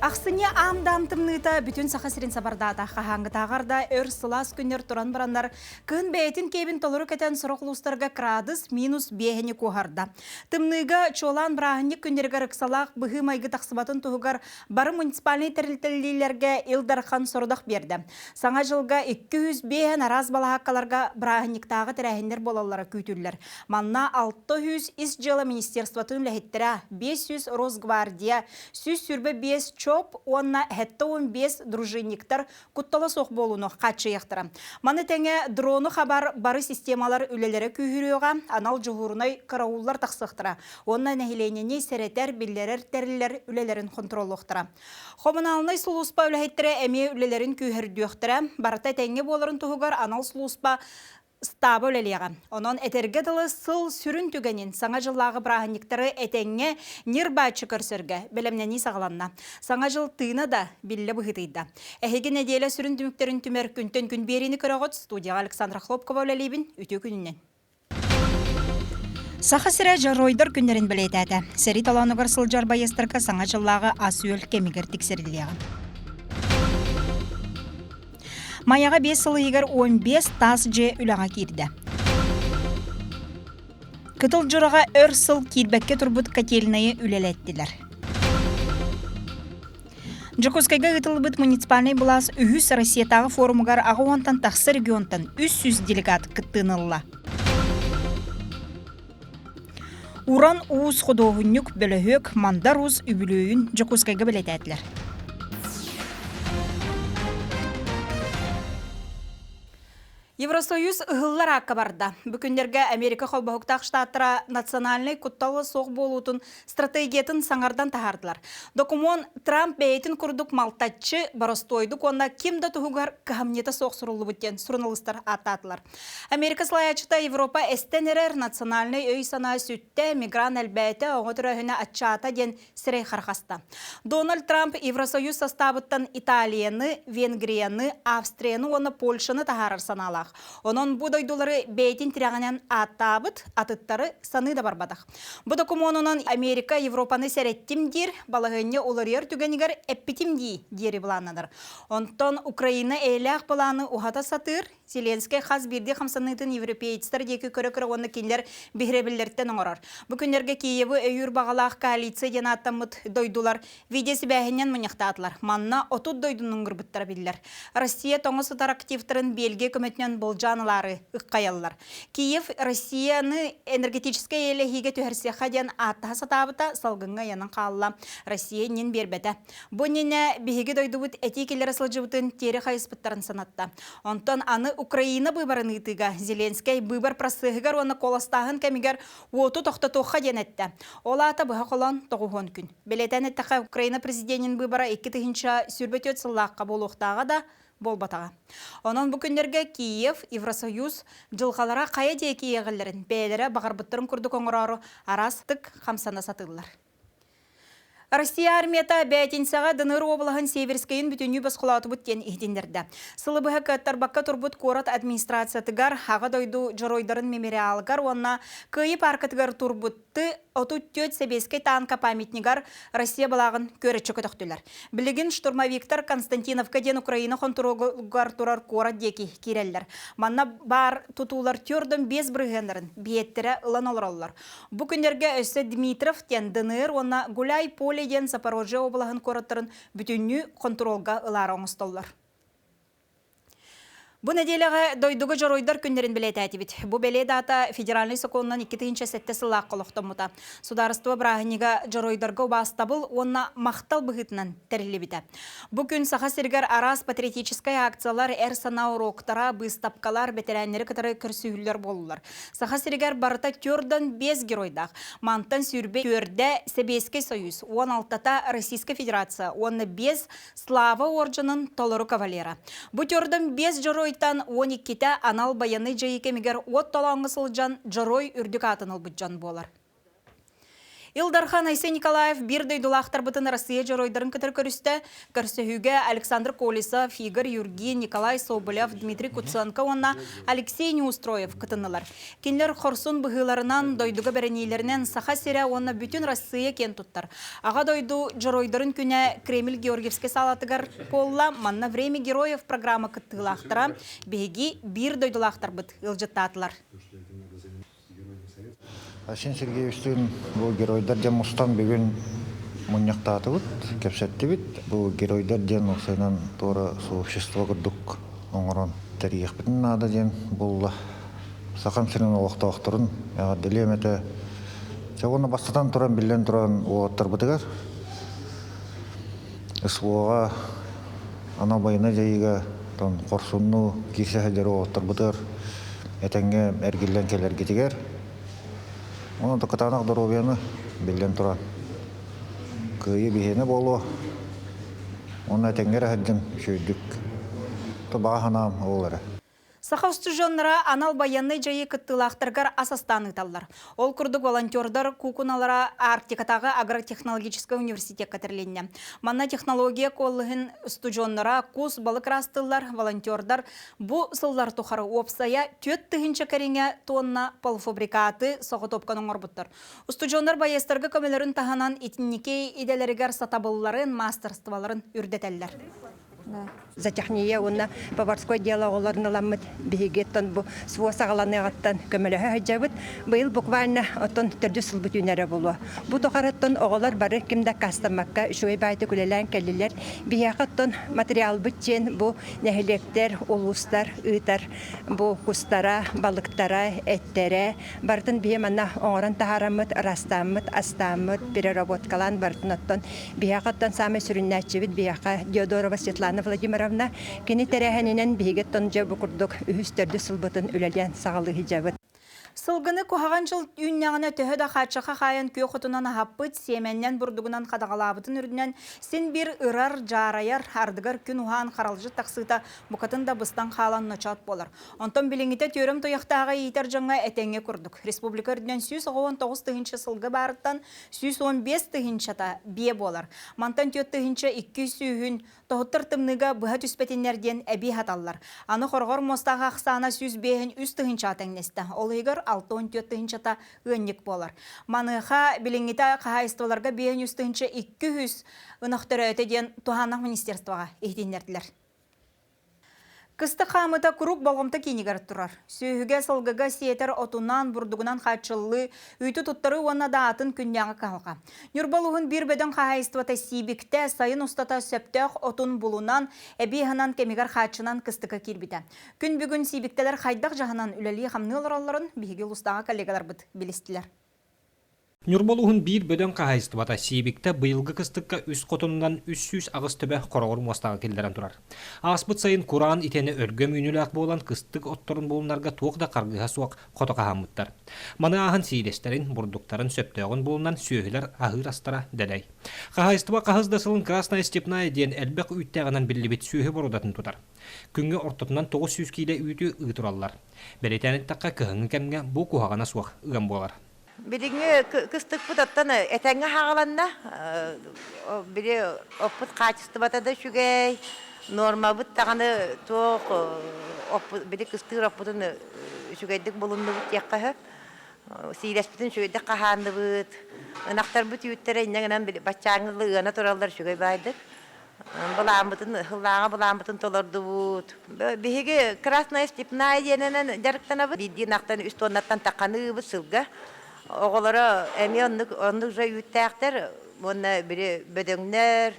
Ахсынньы аам-даам тымныыта бүтүн Саха сирин сабардаата. Хаһааҥҥытааҕар да өр сылаас күннэр туран бараннар, кыһын бэйэтин киэбин толору кэтэн сорох улуустарга кыраадыс минус биэһини куоһарда. Тымныыга чуолаан бырааһынньык күннэригэр ыксалаах быһыы-майгы тахсыбатын туһугар бары муниципальнай тэрилтэлиилэргэ Ил Дархан сорудах биэрдэ. Саҥа дьылга 205 араас балаһааккаларга бырааһынньыктааҕы тэрээһиннэр буолаллара күүтүллэр. Манна 600 Ис дьыала министерствотын үлэһиттэрэ, 500 Росгвардия, 125 ЧОП уонна 75 дружинниктар куттала суох буолууну хааччыйыахтара. Маны тэҥэ дрону хабар бары системалар үлэлэрэ күүһүрүөҕэ, анал дьуһуурунай карауллар тахсыахтара уонна нэһилиэнньэни сэрэтэр, биллэрэр тэриллэр үлэлэрин хонтуруоллуохтара. Хомунаалынай сулууспа үлэһиттэрэ эмиэ үлэлэрин күүһүрдүөхтэрэ. Барыта этэҥҥэ буоларын туһугар анал сулууспа ыстааба үлэлиэҕэ. Онон этэргэ дылы сыл сүрүн түгэнин Саҥа дьыллааҕы бырааһынньыктары этэҥҥэ ньир-бааччы көрсөргө бэлэмнэнии саҕаланна. Саҥа дьыл тыына да биллэ быһыытыйда. Эһиги нэдиэлэ сүрүн түмүктэрин түмэр күнтэн күн биэриини көрөҕүт. Студияҕа Александра Хлопкова үлэлиибин. Үтүө күнүнэн. Саха сирэ дьоруойдар күннэрин бэлиэтээтэ. Сэрии толоонугар сылдьар байыастарга Саҥа дьыллааҕы ас-үөл кэмигэр тиксэриллиэҕэ. Майаҕа биэс сыл иһигэр 15 таас дьиэ үлэҕэ киирдэ. Кытыл Дьураҕа өр сыл киирбэккэ турбут котельнайы үлэлэттилэр. Дьокуускайга ыытыллыбыт муниципальнай былаас үһүс Россиятааҕы форумугар аҕа уонтан тахса регионтан 300 делегат кыттыыны ылла. Уран уус худуоһунньук бөлөһүөк Мандар Уус үбүлүөйүн Дьокуускайга бэлиэтээтилэр. Евросоюз ыһыллар аакка барда. Бу күннэргэ Америка холбоһуктаах штаттара национальнай куттала суох буолуутун стратегиятын саҥардан таһаардылар. Докумуон Трамп бэйэтин курдук малтаччы, боростуойдук уонна ким да туһугар кыһамньыта суох суруллубут диэн суруналыыстар ааттаатылар. Америка салайааччыта Европа эстэн эрэр национальнай өй-санаа сүттэ, мигрант элбээтэ, оҕо төрөөһүнэ аччаата диэн сирэй харахаста. Дональд Трамп Евросоюз састаабыттан Италияны, Венгрияны, Австрияны уонна Польшаны таһаарар санаалаах. Онон бу дойдулары бэйэтин тирэҕинэн ааттаабыт, атыттары саныы да барбатах. Бу докумуонунан Америка Европаны сэрэттим диир, балаһыанньа уларыйар түгэнигэр эппитим дии диэри былааннанар. Онтон Украина эйэлээх былааны уһата сатыыр, Зеленскэй хас биирдии хамсаныытын европеецтар диэки көрө-көрө уонна кинилэр биһирэбиллэриттэн оҥорор. Бу күннэргэ Киевы өйүүр баҕалаах коалиция диэн ааттаммыт дойдулар видеосибээһинэн мунньахтаатылар. Манна 30 дойдуну ыҥырбыттара биллэр. Россия тоҥо сытар активтарын Бельгия көмөтүнэн болдьоон ылаары ыккайаллар. Киев Россияны энергетическэй эйэлэһиигэ түһэрсиэххэ диэн ааттаһа сатаабыта салгыҥҥа ыйанан хаалла. Россия иннин биэрбэтэ. Бу иннинэ биһиги дойдубут этии киллэрэ сылдьыбытын тиэрэ хайыспыттарын санатта. Онтон аны Украина быыбарын ыытыыга Зеленскэй быыбар процеһыгар уонна куоластааһын кэмигэр уоту тохтотуохха диэн эттэ. Ол аата быһа холоон тоҕуһуон күн. Бэлиэтээн эттэххэ, Украина президенин быыбара 2024 сыллаахха буолуохтааҕа да, буолбатаҕа. Онон бу күннэргэ Киев, Евросоюз дьылҕалара хайа диэки иэҕиллэрин бэйэлэрэ баҕарбыттарын курдук оҥороору араас-тык хамсана сатыыллар. Россия армията бээтинсэҕэ ДНР уобалаһын Северскэйин бүтүннүү босхолоотубут диэн иһитиннэрдэ. Сылы быһа кыаттарбакка турбут куорат администрациятыгар, Аҕа дойду дьоруойдарын мемориалыгар уонна Кыайыы пааркатыгар турбут Т-34 сэбиэскэй таанка памятнигар Россия былааҕын күөрэччи көтөхтүлэр. Билигин штурмовиктар Константиновка диэн Украина хонтуруолугар турар куорат диэки киирэллэр. Манна баар тутуулар 4,5 бырыһыаннарын биэттэрэ ылан олороллор. Бу күннэргэ өссө Дмитров диэн ДНР уонна Гуляй-Поле диэн Запорожье облаһын куораттарын бүтүннүү хонтуруолга ылаары оҥостоллор. Бу нэдиэлэҕэ дойдуга дьоруойдар күннэрин бэлиэтээтибит. Бу бэлиэ даата федеральнай сокуонунан 2007 сыллаахха олохтоммута. Судаарыстыба бырааһынньыга дьоруойдарга убаастабыл уонна махтал быһыытынан тэриллибитэ. Бу күн Саха сиригэр араас патриотическай акциялар, эр санаа уруоктара, быыстапкалар, бэтэрээннэри кытары көрсүһүүлэр буоллулар. Саха сиригэр барыта төрдөн биэс геройдаах. Мантан сүүрбэ төрдө Сэбиэскэй Союз, уон алтата Российскай Федерация уонна биэс Слава уордьанын толору кавалера. Бу төрдөн биэс дьоруойтан уон иккитэ анал байыаннай дьайыы кэмигэр уот толооҥҥо сылдьан дьоруой үрдүк аатын ылбыт дьон буолар. Ил Дархан Айсен Николаев биир дойдулаахтарбытын Россия дьоруойдарын кытары көрүстэ. Көрсөһүүгэ Александр Колесов, Игорь Юргин, Николай Соболев, Дмитрий Куценко уонна Алексей Неустроев кытыннылар. Кинилэр хорсун быһыыларынан, дойдуга бэриниилэринэн Саха сирэ уонна бүтүн Россия киэн туттар. Аҕа дойду дьоруойдарын күнэ Кремль Георгиевскай саалатыгар буолла. Манна «Время героев» программа кыттыылаахтара биһиги биир дойдулаахтарбыт ыалдьыттаатылар. Айсен Сергеевичтыын бу геройдар диэн мустан бүгүн мунньахтаатыбыт, кэпсэттибит. Бу геройдар диэн уопсайынан туора сообщество курдук оҥорон тэрийиэхпитин наада диэн буолла. Сахам сирин олохтоохторун эҕэрдэлиэм этэ. Чэ уонна бастатан туран биллэн туран уолаттарбытыгар СВО-ҕа анал байыаннай дьайыыга хорсуннуу киирсэ сылдьар уолаттарбытыгар этэҥҥэ эргиллэн кэлэргитигэр онон кытаанах доруобуйаны биллэн туран кыайыы биһиэнэ буолуо уонна этэҥҥэ эрэ сылдьыҥ үчүгэйдик баҕа санаам ол эрэ. Саха устудьуоннара анал байыаннай дьайыы кыттыылаахтарыгар ас астаан ыыталлар. Ол курдук волонтердар куукуналара Арктикатааҕы агротехнологическай университекка тэрилиннэ. Манна технология коллеһын устудьуоннара кус балык ыраастыыллар, волонтердар бу сыллар тухары уопсайа 4000 кэриҥэ тонна полуфабрикаты соҕотуопканы оҥорбуттар. Устудьуоннар байыастарга көмөлөрүн таһынан итинники идэлэригэр сатабылларын, маастарстволарын үрдэтэллэр. Зоотехния уонна поварской дело оҕолорун ыламмыт биһиги оттон бу СВО саҕаланыаҕыттан көмөлөһө сылдьабыт. Быйыл буквально оттон төрдүс сылбыт үүнэрэ буолуо. Бу тухарыттан оҕолор бары ким да аккаастаммакка үчүгэй баайдык үлэлээн кэллилэр. Биһиэхэ оттон материалбыт диэн бу нэһилиэктэр, улуустар ыытар бу кустара, балыктара, эттэрэ барытын биһи манна оҥорон таһаараммыт, ыраастааммыт, астааммыт, переработкалаан барытын оттон Биһиэхэ оттон саамай сүрүннээччибит биһиэхэ Диодорова Светлана Владимировна. Кини тэрээһининэн биһиги оттон дьэ бу курдук үһүс-төрдүс сылбытын үлэлээн саҕалыы сылдьабыт. Сылгыны куһаҕан дьыл үүннэҕинэ төһө да хааччахха хаайан күөх отунан аһаппыт, сиэмэннэн бурдугунан хадаҕалаабытын үрдүнэн син биир ырар, дьаарайар, ардыгар күн уһаан харалдьыт тахсыыта букатын да быстан хаалан ночоот буолар. Онтон билиҥҥитэ түөрөм туйахтааҕы иитэр дьоҥҥо этэҥҥэ курдук. Республика үрдүнэн 199 тыһыынча сылгы баарыттан 115 тыһыынчата биэ буолар. Мантан 4 тыһыынча 200-үн тоһуттар тымныыга быһа түспэтиннэр диэн эбии хаталлар. Аны хорҕор муостаах ахсаана 105-ин 3 тыһыынчаҕа тэҥнэстэ. Ол иһигэр 64 тыһыынчата ыанньык буолар. Маныаха билиҥҥитэ хаһаайыстыбаларга 5 тыһыынча 200 ынах төрөөтө диэн туһааннаах министерствоҕа иһитиннэрдилэр. Кыстык хаамыта куруук болҕомто киинигэр турар. Сүөһүгэ, сылгыга сиэтэр отунан, бурдугунан хааччыллыы, үүтү туттарыы уонна да атын күннээҕи кыһалҕа. Ньурба улууһун биир бөдөҥ хаһаайыстыбата Сиибиктэ сайын устата сөптөөх отун булунан, эбии аһынан кэмигэр хааччынан кыстыкка киирбитэ. Күн бүгүн сиибиктэлэр хайдах дьаһанан үлэлии-хамныы олороллорун биһиги улуустааҕы коллегаларбыт билистилэр. Ньурба улууһун биир бөдөҥ хаһаайыстыбата Сиибиктэ быйылгы кыстыкка үс хотонунан 308 төбө хороҕор муостаҕа киллэрэн турар. Ааспыт сайын кураан итиэннэ өлгөм үүнүүлээх буолан кыстык отторун булунарга туох да харгыһа суох хото хаһааммыттар. Маны ааһан сиилэстэрин, бурдуктарын сөптөөҕүн булунан сүөһүлэр аһыыр астара дэлэй. Хаһаайыстыба хаһыс да сылын Красная Степная диэн элбэх үүттээҕинэн биллибит сүөһү боруодатын тутар. Күҥҥэ ортотунан 900 киилэ үүтү ыы тураллар. Бэлиэтээн эттэххэ, кыһыҥҥы кэмҥэ бу куһаҕана суох ыам буолар. Билиҥҥи кыстыкпыт оттон этэҥҥэ хааланна. Били оппут хаачыстыбата да үчүгэй, нуормабыт даҕаны туох били кыстыыр оппутун үчүгэйдик булуннубут диэххэ сөп. Сиилэспитин үчүгэйдик хаһаанныбыт. Ынахтарбыт үүттэрэ инньэ гынан баччааҥҥы ыана тураллар үчүгэй баайдык. Былааммытын, ыллааҕа былааммытын толордубут. Биһиги Красная Степная диэнинэн дьарыктанабыт. Биирдии ынахтан үс тоннаттан тахханы ыыбыт сылга. Оҕолоро эмиэ оннук, оннук же үүттээхтэр уонна били бөдөҥнөр.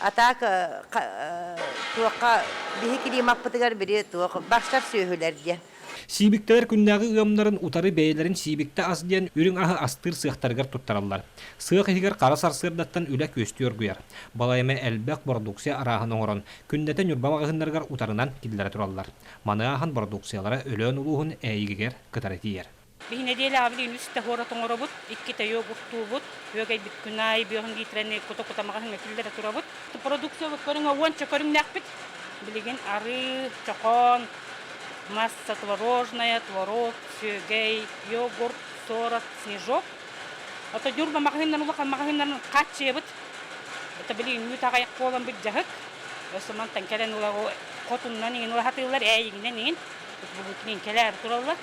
А так туохха биһи климаппытыгар били туох барсар сүөһүлэр диэн. Сиибиктэлэр күннээҕи ыамнарын утары бэйэлэрин сиибиктэ ас диэн үрүҥ аһы астыыр сыахтарыгар туттараллар. Сыах иһигэр хара сарсыардаттан үлэ күөстүү оргуйар. Балай эмэ элбэх бородууксуйа арааһын оҥорон, күннэтэ Ньурба маҕаһыыннарыгар утарынан киллэрэ тураллар. Маны ааһан бородууксуйалара Өлөөн улууһун Ээйигигэр кытары тиийэр. Биһи нэдиэлэҕэ билигин үстэ хуорат оҥоробут, иккитэ йогуртуубут, үөгэйбит күн аайы бүөһүн лиитэрэни кута-кута маҕаһыыҥҥа киллэрэ турабыт. Продукциябыт көрүҥэ уонча көрүҥнээхпит. Билигин арыы, чохоон, масса творожная, творог, сүөгэй, йогурт, сорок, снежок. Ото Ньурба маҕаһыыннарын улахан маҕаһыыннарын хааччыйабыт. Это билигин үүт аҕыйах буолан бит дьаһык. Өссө мантан кэлэн ыла хотуннан иҥин ыла сатыыллар, ээйигинэн иҥин. Бу кэлээр тураллар.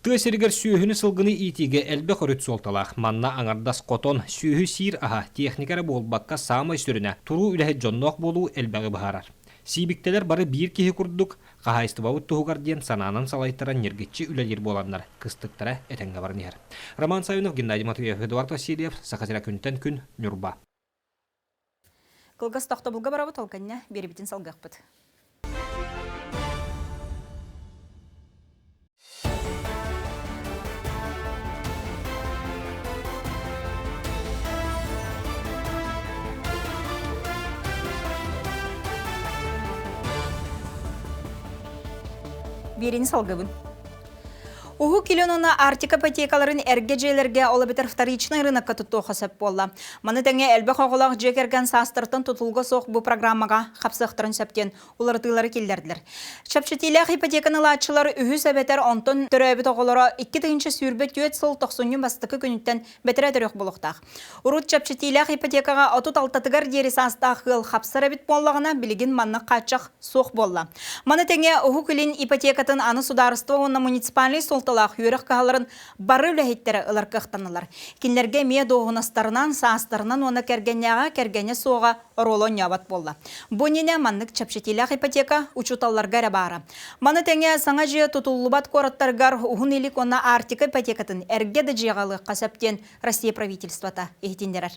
Тыа сиригэр сүөһүнү-сылгыны иитиигэ элбэх өрүт суолталаах. Манна аҥардас хотон, сүөһү сиир аһа, техника эрэ буолбакка саамай сүрүнэ, туруу үлэһит дьонноох буолуу элбэҕи быһаарар. Сиибиктэлэр бары биир киһи курдук, хаһаайыстыбабыт туһугар диэн санаанан салайтаран ньиргиччи үлэлиир буоланнар, кыстыктара этэҥҥэ баран иһэр. Роман Савинов, Геннадий Матвеев, Эдуард Васильев, Саха сирэ күнтэн күн, Ньурба. Кылгас тохтобулга барабыт, ол кэннэ биэрибитин салгыахпыт. Биэриини салгыбын. Уһук Илин уонна Арктика ипотекаларын эргэ дьиэлэргэ, ол эбэтэр вторичнай рынокка туттуохха сөп буолла. Маны тэҥэ элбэх оҕолоох дьиэ кэргэн саастартан тутулуга суох бу программаҕа хапсыахтарын сөп диэн уларытыылары киллэрдилэр. Чэпчэтиилээх ипотеканы ылааччылар үһүс эбэтэр онтон төрөөбүт оҕолоро 2024 сыл тохсунньу бастакы күнүттэн бэтэрээ төрүөх буолуохтаах. Урут чэпчэтиилээх ипотекаҕа 36-тыгар диэри саастаах ыал хапсар эбит буоллаҕына, билигин маннык хааччах суох буолла. Маны тэҥэ Уһук Илин ипотекатын аны судаарыстыба уонна муниципальнай суолталаах үөрэх кыһаларын бары үлэһиттэрэ ылар кыахтаннылар. Кинилэргэ эмиэ дуоһунастарынан, саастарынан уонна кэргэннээҕэ кэргэнэ суоҕа оруолу оонньообот буолла. Бу иннинэ маннык чэпчэтиилээх ипотека учууталларга эрэ баара. Маны тэҥэ саҥа дьиэ тутуллубат куораттарыгар Уһун Илик уонна Арктика ипотекатын эргэ да дьиэҕэ ылыахха сөп диэн Россия правительствота иһитиннэрэр.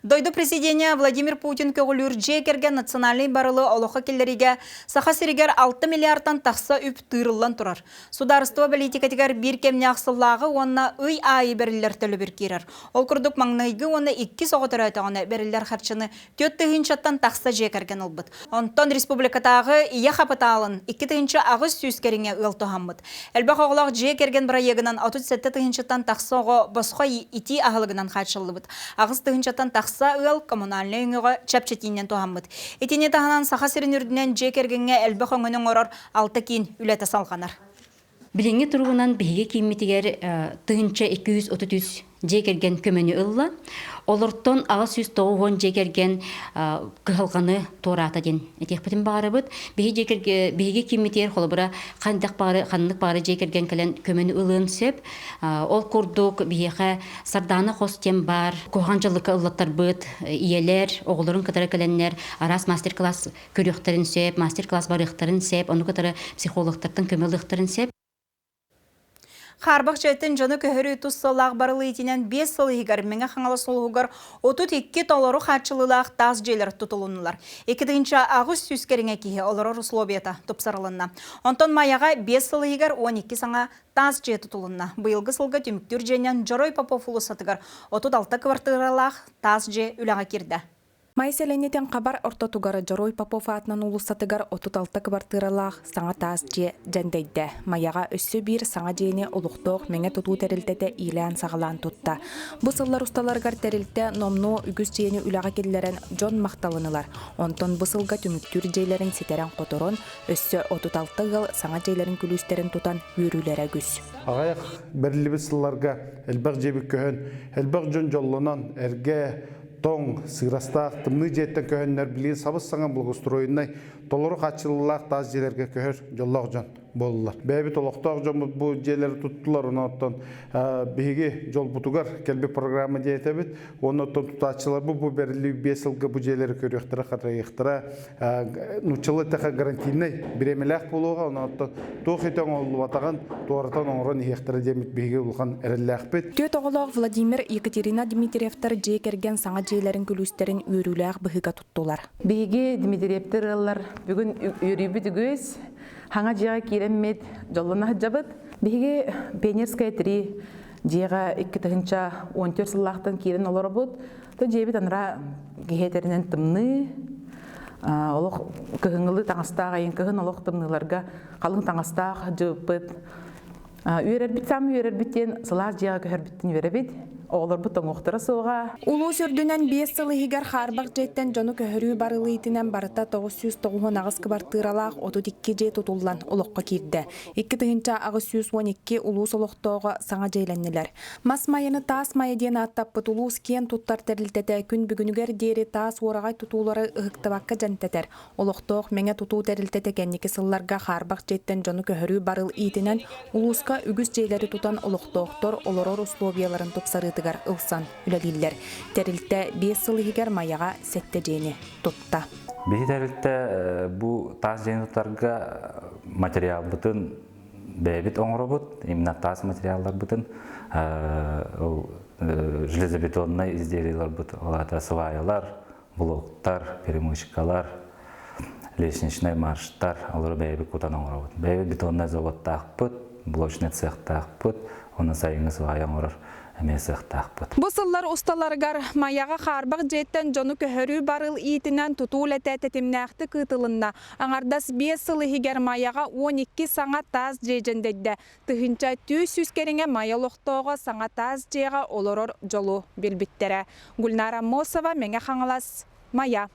Дойду президенэ Владимир Путин көҕүлүүр дьиэ кэргэн национальнай барылы олоххо киллэриигэ Саха сиригэр 6 миллиардтан тахса үп тыырыллан турар. Судаарыстыба бэлиитикэтигэр биир кэмнээх сыллааҕы уонна ый аайы бэриллэр төлөбүр киирэр. Ол курдук маҥнайгы уонна иккис оҕо төрөөтөҕүнэ бэриллэр харчыны 4 тыһыынчаттан тахса дьиэ кэргэн ылбыт. Онтон республикатааҕы ийэ хапытаалын 2800 кэриҥэ ыал туһаммыт. Элбэх оҕолоох дьиэ кэргэн бырайыагынан 37 тыһыынчаттан тахса оҕо босхо итии аһылыгынан хааччыллыбыт. 8 тыһыынчаттан тахса ыал коммунальнай өҥөҕө чэпчэтиинэн туһаммыт. Итини таһынан Саха сирин үрдүнэн дьиэ кэргэҥҥэ элбэх өҥөнү оҥорор алта киин үлэтэ салҕанар. Билиҥҥи туругунан биһиги кииммитигэр 1233 дьиэ кэргэн көмөнү ылла. Олортон 890 дьиэ кэргэн кыһалҕаны туораата диэн этиэхпитин баҕарабыт. Биһиги кииммитигэр холобура ханнык баҕары ханнык баҕары дьиэ кэргэн кэлэн көмөнү ылыан сөп. Ол курдук биһиэхэ Сардаана хос диэн баар. Куһаҕан дьаллыкка ыллаттарбыт ийэлэр оҕолорун кытары кэлэннэр араас мастер-класс көрүөхтэрин сөп, мастер-класс барыахтарын сөп, ону кытары психологтартан көмө ылыахтарын сөп. Хаарбах дьиэтин дьону көһөрүү тус сыллаах барылы иитинэн 5 сыл иһигэр Мэҥэ Хаҥалас улууһугар 32 толору хааччылыылаах таас дьиэлэр тутулуннулар. 2800 кэриҥэ киһи олорор условията тупсарылынна. Онтон Майаҕа 5 сыл иһигэр 12 саҥа таас дьиэ тутулунна. Быйылгы сылга түмүктүүр дьиэнэн Дьорой Попов уулуссатыгар 36 квартиралаах таас дьиэ үлэҕэ киирдэ. Май сэлиэнньэтин хабар ортотугар Дьоруой Попов аатынан уулуссатыгар 36 кыбартыыралаах саҥа таас дьиэ дьэндэйдэ. Майаҕа өссө биир саҥа дьиэни олохтоох Мэҥэ тутуу тэрилтэтэ иилээн-саҕалаан тутта. Бу сыллар усталарыгар тэрилтэ номнуо үгүс дьиэни үлэҕэ киллэрэн дьон махталын ылар. Онтон бу сылга түмүктүүр дьиэлэрин ситэрэн-хоторон, өссө 36 ыал саҥа дьиэлэрин күлүүстэрин тутан үөрүүлэрэ үгүс. Аҕыйах бэриллибит сылларга элбэх дьиэбит көһөн, элбэх дьон дьоллонон, эргэ, тоҥ, сыырастаах тымныы дьиэттэн көһөннөр билигин сабыс-саҥа благоустроеннай, толору хааччыллыылаах таас дьиэлэргэ көһөр дьоллоох дьон буоллулар. Бэйэбит олохтоох дьоммут бу дьиэлэри туттулар, онон биһиги дьолбутугар кэлбит программа диэтэбит. Уонна оттон тутааччыларбыт бу бэриллии 5 сылга бу дьиэлэри көрүөхтэрэ, харайыахтара. Нууччалыы эттэххэ гарантийнай бириэмэлээх буолуоҕа, онон оттон туох ити оҥоһуллубатаҕын туоратан оҥорон иһиэхтэрэ диэммит биһиги улахан эрэллээхпит. Түөрт оҕолоох Владимир, Екатерина Дмитриевтар дьиэ кэргэн саҥа дьиэлэрин күлүүстэрин үөрүүлээх быһыыга туттулар. Биһиги Дмитриевтэр ыаллар бүгүн үөрүүбүт үгүс. Хаҥа дьиэҕэ киирэммит дьоллоно сылдьабыт. Биһиги Пионерская 3 дьиэҕэ 2014 сыллаахтан киирэн олоробут. То дьиэбит анара киһи этэринэн тымныы, олох кыһыҥҥылыы таҥастаах айын кыһын олох тымныыларга халыҥ таҥастаах дьыппыт. Үөрэрбит саамай үөрэрбит диэн сылаас дьиэҕэ көһөрбүттэн үөрэбит. Оҕолорбут тоҥуохтара суоҕа. Улуус үрдүнэн 5 сыл иһигэр хаарбах дьиэттэн дьону көһөрүү барылыытынан барыта 998 кыбартыыралаах 32 дьиэ тутуллан олоххо киирдэ. 2812 улуус олохтооҕо саҥа дьиэлэннилэр. Мас майаны таас майа диэн ааттаппыт улуус киэн туттар тэрилтэтэ күн бүгүнүгэр диэри таас уораҕай тутуулары ыһыктыбакка дьэнтэтэр. Олохтоох Мэҥэ тутуу тэрилтэтэ кэнники сылларга хаарбах дьиэттэн дьону көһөрүү барыл иитинэн улууска үгүс дьиэлэри тутан олохтоохтор олорор условияларын тупсарыытыгар ылсан үлэлииллэр. Тэрилтэ 5 сыл иһигэр Майаҕа сэттэ дьиэни тутта. Биһи тэрилтэ бу таас дьиэни тутарга материалбытын бэйэбит оҥоробут, именно таас материалларбытын ол железобетоннай изделиеларбыт, ол аата сваялар, блоктар, перемычкалар, лестничный марштар, олору бэйэбит кутан оҥоробут. Бэйэбит бетоннай заводтаахпыт, блочный цехтаахпыт, уонна сайыҥҥы свая оҥорор эмиэ сыахтаахпыт. Бу сыллар усталарыгар Майаҕа хаарбах дьиэттэн дьону көһөрүү барыл иитинэн тутуу үлэтэ тэтимнээхтик ыытылынна. Аҥардас 5 сыл иһигэр Майаҕа 12 саҥа таас дьиэ дьэндэйдэ. 1400 кэриҥэ Майа олохтооҕо саҥа таас дьиэҕэ олорор дьолу билбиттэрэ. Гульнара Аммосова, Мэҥэ Хаҥалас, Майа.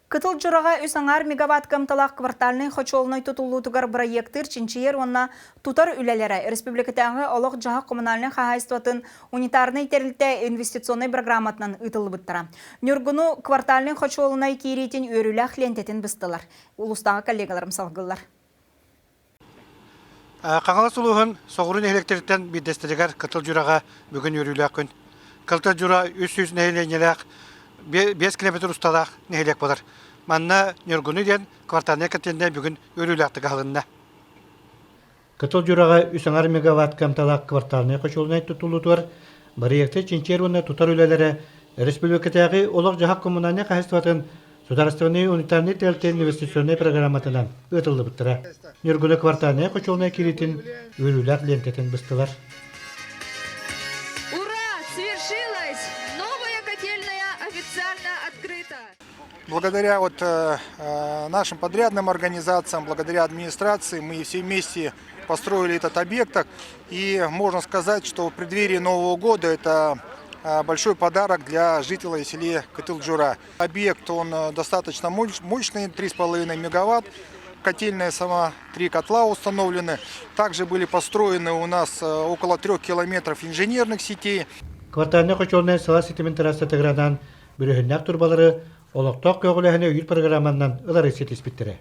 Кытыл Дьураҕа үс аҥаар мегаватт кыамталаах квартальнай хочуолунай тутуллуутугар бырайыактыыр чинчийэр уонна тутар үлэлэрэ республикатааҕы олох-дьаһах коммунальнай хаһаайыстыбатын унитарнай тэрилтэ инвестиционнай программатынан ыытыллыбыттара. Ньургуну квартальнай хочуолунай киириитин үөрүүлээх лиэнтэтин быстылар. Улуустааҕы коллегаларым салгыллар. Хаҥалас улууһун соҕуруу нэһилиэктэриттэн биирдэстэригэр Кытыл Дьураҕа бүгүн үөрүүлээх күн. Кытыл Дьура 300 нэһилиэнньэлээх 5 километр усталаах нэһилиэк буолар. Манна Ньургуну диэн квартальнай котельнай бүгүн үөрүүлээхтик аһылынна. Кытыл Дьураҕа үс аҥар мегаватт кыамталаах квартальнай хочуолунай тутуллуутугар бырайыакты чинчийэр уонна тутар үлэлэрэ республикатааҕы олох-дьаһах коммунальнай хаһаайыстыбатын Судаарыстыбаннай унитарнай тэрилтэ инвестиционнай программатынан ыытыллыбыттара. Ньургуна квартальнай хочуолунай киириитин үөрүүлээх лиэнтэтин быстылар. Ура! Свершилось! Новая котельная официально открыта! Благодаря вот нашим подрядным организациям, благодаря администрации мы все вместе построили этот объект. И можно сказать, что в преддверии Нового года это большой подарок для жителей села Кытыл-Джура. Объект, он достаточно мощный, 3,5 мегаватт. Котельная сама, три котла установлены. Также были построены у нас около 3 километров инженерных сетей. Квартальнай хочуолунай сылаас ситимин трассатыгыранан бүрүөһүннээх турбалары олохтоох көҕүлээһини өйүүр программанан ылары ситиспиттэрэ.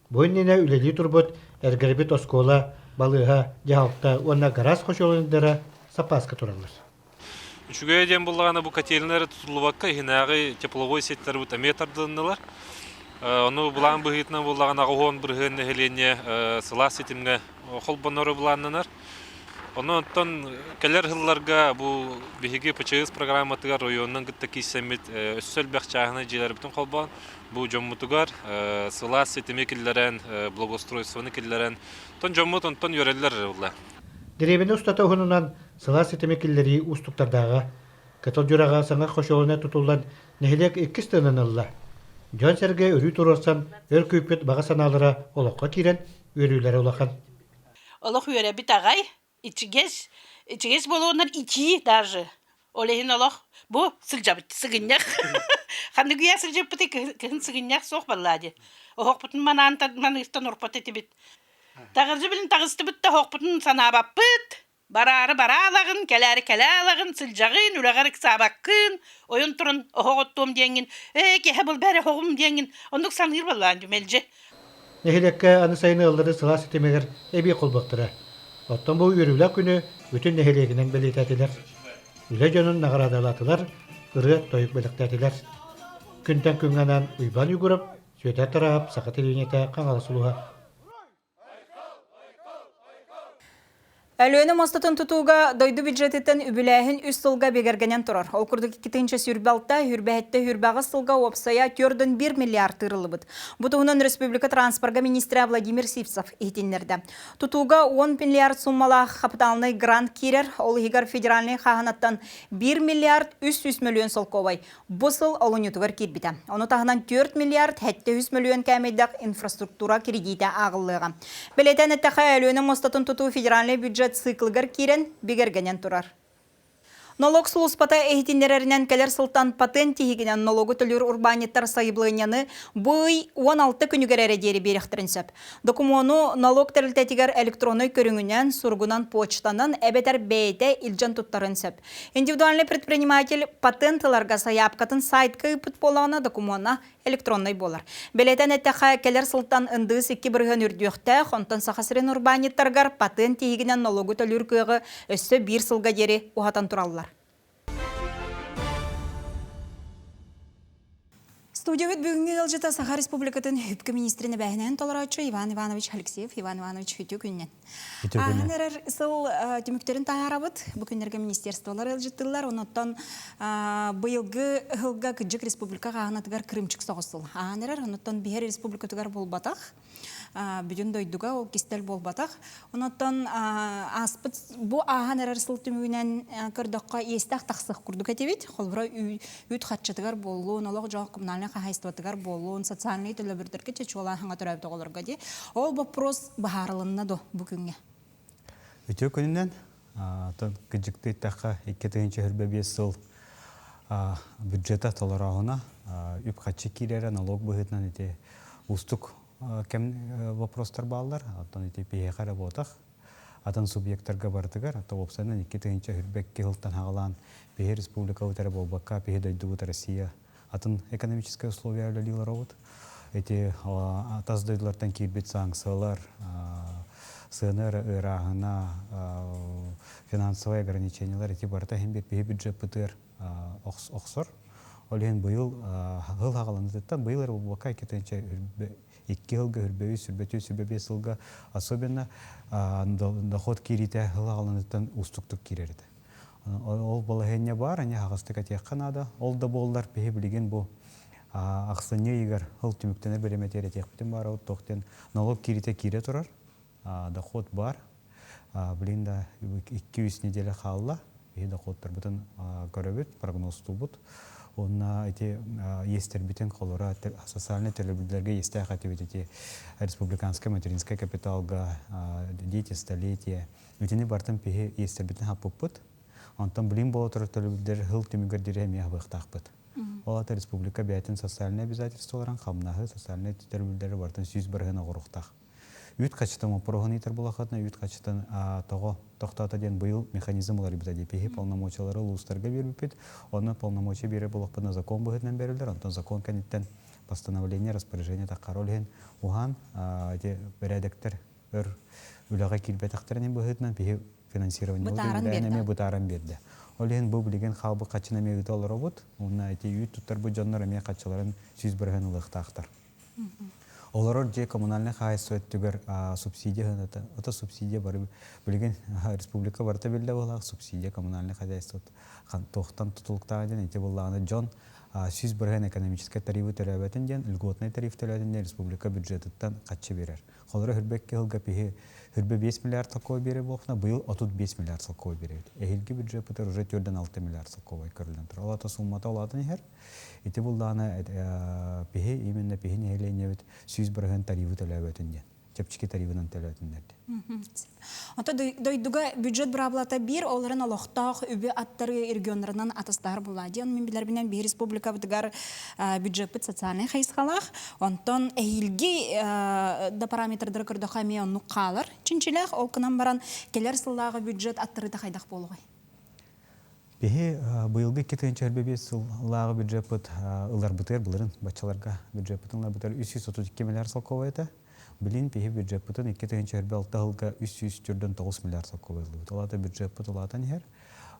Бу иннинэ үлэлии турбут эргэрбит оскуола, балыыһа, дьаһалта уонна гараас хочуолунайдара саппааска тураллар. Үчүгэйэ диэн буоллаҕына бу котельнай эрэ тутуллубакка иһинээҕи тепловой сеттэрбит эмиэ тардылыннылар. Ону былаан быһыытынан буоллаҕына 80% нэһилиэнньэ сылаас ситимҥэ холбонору былааннанар. Ону оттон кэлэр сылларга бу биһиги ПЧС программатыгар районунан кытта киирсэммит өссө элбэх чааһынай дьиэлэрбитин холбоон бу дьоммутугар сылаас ситими киллэрэн, благоустройствоны киллэрэн, оттон дьоммут онтон үөрэллэр эрэ буолла. Дэриэбинэ устата уһунунан сылаас ситими киллэрии уустуктардааҕа. Кытыл Дьураҕа саҥа хочуолунай тутуллан нэһилиэк иккис тыынын ылла. Дьон-сэргэ өрүү туруорсан, өр күүппүт баҕа санаалара олоххо киирэн, үөрүүлэрэ улахан. Олох үөрэбит аҕай, ичигэс, ичигэс буолуоннар итии даже. Ол иһин олох бу сылдьабыт сыгынньах. Ханнык үйэ сылдьыппытый кыһын сыгынньах суох баллаа дии. Оһохпутун манаан маныыртан урпат этибит. Таҕырдьы билин таҕыстыбыт да оһохпутун санаабаппыт. Бараары бараалаҕын, кэлээри кэлээлагын, сылдьаҕын, үлэҕэр ыксаабаккын, ойон туран оһох оттуом диэҥҥин, ээ киэһэ был бэрэ оһоҕум диэҥҥин, оннук саныыр буоллаан мэлдьи. Нэһилиэккэ аны сайын ыаллары сылаас ситимигэр эбии холбуохтара. Оттон бу үөрүүлээх күнү бүтүн нэһилиэгинэн бэлиэтээтилэр. Үлэ дьонун наҕараадалаатылар, ырыа-тойук бэлэхтээтилэр. Күнтэн күҥҥэ анаан Уйбаан Егоров, Сүөдэр Тараһап, Саха телевидениетэ, Хаҥалас улууһа. Өлүөнэ муостатын тутууга дойду бюджетиттэн үбүлээһин үс сылга бигэргэнэн турар. Ол курдук 2 сүүрбэ алта, 27, 28 сылга уопсайа 4,1 миллиард тыырыллыбыт. Бу туһунан республика транспорга министрэ Владимир Сивцев иһитиннэрдэ. Тутууга 10 миллиард суммалаах капиталнай грант киирэр, ол иһигэр федеральнай хааһынаттан 1 миллиард 300 миллион солкуобай бу сыл олунньутугар киирбитэ. Ону таһынан 4 миллиард 700 миллион кээмэйдээх инфраструктура кредитэ ааҕыллыаҕа. Бэлиэтээн эттэххэ, Өлүөнэ муостатын тутуу федеральнай бюджет циклыгар киирэн бигэргэнэн турар. Налог сулууспата иһитиннэрэринэн кэлэр сылтан патент тиһигинэн налогу төлүүр урбаанньыттар сайабылыанньаны бу ый 16 күнүгэр эрэ диэри биэриэхтэрин сөп. Докумуону налог тэрилтэтигэр электроннай көрүҥүнэн, суругунан, почтанан эбэтэр бэйэтэ илдьэн туттарын сөп. Индивидуальный предприниматель патент ыларга сайаапкатын сайтка ыыппыт буоллаҕына докумуона электроннай буолар. Бэлиэтээн эттэххэ, кэлэр сылтан ындыыс 2% үрдүөхтээх, онтон Саха сирин урбаанньыттарыгар патент тиһигинэн нолуогу төлүүр кыаҕы өссө биир сылга диэри уһатан тураллар. Студиябыт бүгүҥҥү ыалдьыта Саха Республикатын үпкэ министрин эбээһинэһин толорооччу Иван Иванович Алексеев. Иван Иванович, үтүө күнүнэн. Ааһан эрэр сыл түмүктэрин таһаарабыт. Бу күннэргэ министерстволар ыалдьыттыыллар. Онуттан быйылгы ыһылга кыдьык республика хааһынатыгар кырыымчык соҕус сыл. Ааһан эрэр. Онуттан биһэр республикатыгар буолбатах. Бүтүн дойдуга ол кистэл буолбатах. Онуттан ааспыт бу ааһан эрэр сыл түмүгүнэн көрдөххө иэстээх тахсых курдук этибит. Холобура үүт харчытыгар буоллун, олох-дьоох коммунальнай хаһаайыстыбатыгар буоллун, социальнай төлөбүрдэргэ чочуолаан хаҥа төрөөбүт оҕолорго дии. Ол вопрос быһаарылынна до бу күҥҥэ? Үтүө күнүнэн, оттон кыдьыктыы эттэххэ, 2025 сыл бюджета толорооһуна үп-харчы киирэрэ налог быһыытынан ити уустук кэм вопростар бааллар. Оттон ити биһиэхэ эрэ буотах. Атын субъектарга барытыгар, ата уопсайынан 2022 сылтан хаҕалаан биһи республикабыт эрэ буолбакка, биһи дойдубут Россия атын экономическай условия үлэлии олоробут. Ити тас дойдулартан киирбит санкциялар, сыана ыарааһына, финансовай ограничениялар ити барыта иһин биһи бюджеппытыгар охсор. Ол иһин быйыл сыл хаҕаланыытыттан быйыл эрэ буолбакка 2 сылга үрбэбис, сүрбэтүс, сүрбэбиэс сылга особенно доход киириитэ сыл хаҕаланыыттан уустуктук киирэр этэ. Ол балаһыанньа баар, ани аһаҕастык этиэххэ наада. Ол да буоллар, биһи билигин бу ахсынньы ыйыгар сыл түмүктэнэр бириэмэтигэр этиэхпитин баарабыт туох диэн налог кииритэ киирэ турар, доход баар. Билигин да 2-3 неделя хаалла. Биһи доходтарбытын көрөбүт, прогнозтуубут. Уонна ити иэстэрбитин холура социальнай төлөбүрдэргэ иэстээх этибит ити республиканскай материнскай капиталга дети столетия Итини барытын биһи иэстэрбитин хаппыппыт. Онтон билим буола турар төлөбүрдэр сыл түмүгэр диэри эмиэ хабыахтаахпыт. Ол аата республика бэйэтин социальнай обязательстволарын, хамнаһы, социальнай төлөбүрдэри барытын 100% оҕоруохтаах. Үүт хачытан вопроһун ыытар буолаххытына, үүт хачытан тоҕо тохтоото диэн быйыл механизм уларыйбыта дии. Биһи полномочиялары улуустарга биэрбиппит. Онно полномочия биэрэр буолахпытына закон быһыытынан берилэр. Онтон закон кэнниттэн постановление, распоряжение таххар. Ол иһин уһаан ити бэрээдэктэр өр үлэҕэ киирбэтэхтэрин быһыытынан биһи финансирование эмиэ бытааран биэрдэ. Ол иһин бу билигин хаалбыт хаччыны эмиэ ыыта олоробут. Уонна ити үүт туттарбыт дьоннор эмиэ хаччыларын 100% ылыахтаахтар. Олорор дьиэ коммунальнай хаһаайыстыба өттүгэр субсидия ыһыната. Ото субсидия бары билигин республика барыта биллэ буолаах субсидия коммунальнай хозяйство туохтан тутулуктаах диэн ити буллаҕына дьон 100% экономическай тарифы төлөөбөтүн диэн льготный тариф төлөөтүн диэн республика бюджетыттан хаччы биэрэр. Холоро хүрбэкки сылга пиһи хүрбэ 5 миллиард солкуобай биэрэр буолуохна, быйыл 35 миллиард солкуобай биэрэбит. Эһиилги бюджеппытыгар уже 4,6 миллиард солкуобай көрүллэн турар. Ол ата суммата улаатан иһэр. Ити буллаҕына пиһи именно пиһи нэһилиэнньэбит 100% тарифы төлөөбөтүн диэн. Чэпчэки тарифынан төлөөтүннэр диэн. Ото дойдуга бюджет быраабылата биир, оларын олохтоох үбү аттары регионнарынан атастаһар буолла диэн мин билэрбинэн биир республикабытыгар бюджеппыт социальнай хайысхалаах. Онтон эһиилги да параметрдары көрдөххө эмиэ оннук хаалар чинчилээх. Ол гынан баран кэлэр сыллааҕы бюджет аттарыта хайдах буолуой? Биһи быйылгы 2025 сыллааҕы бюджеппыт ыларбытыгар былырын баччаларга бюджеппытын ыларбытыгар 332 миллиард солкуобай этэ. Билин биһи бюджеппытын 2026 сылга 349 миллиард солкуобай ыллыбыт. Ол аата бюджеппыт улаатан иһэр.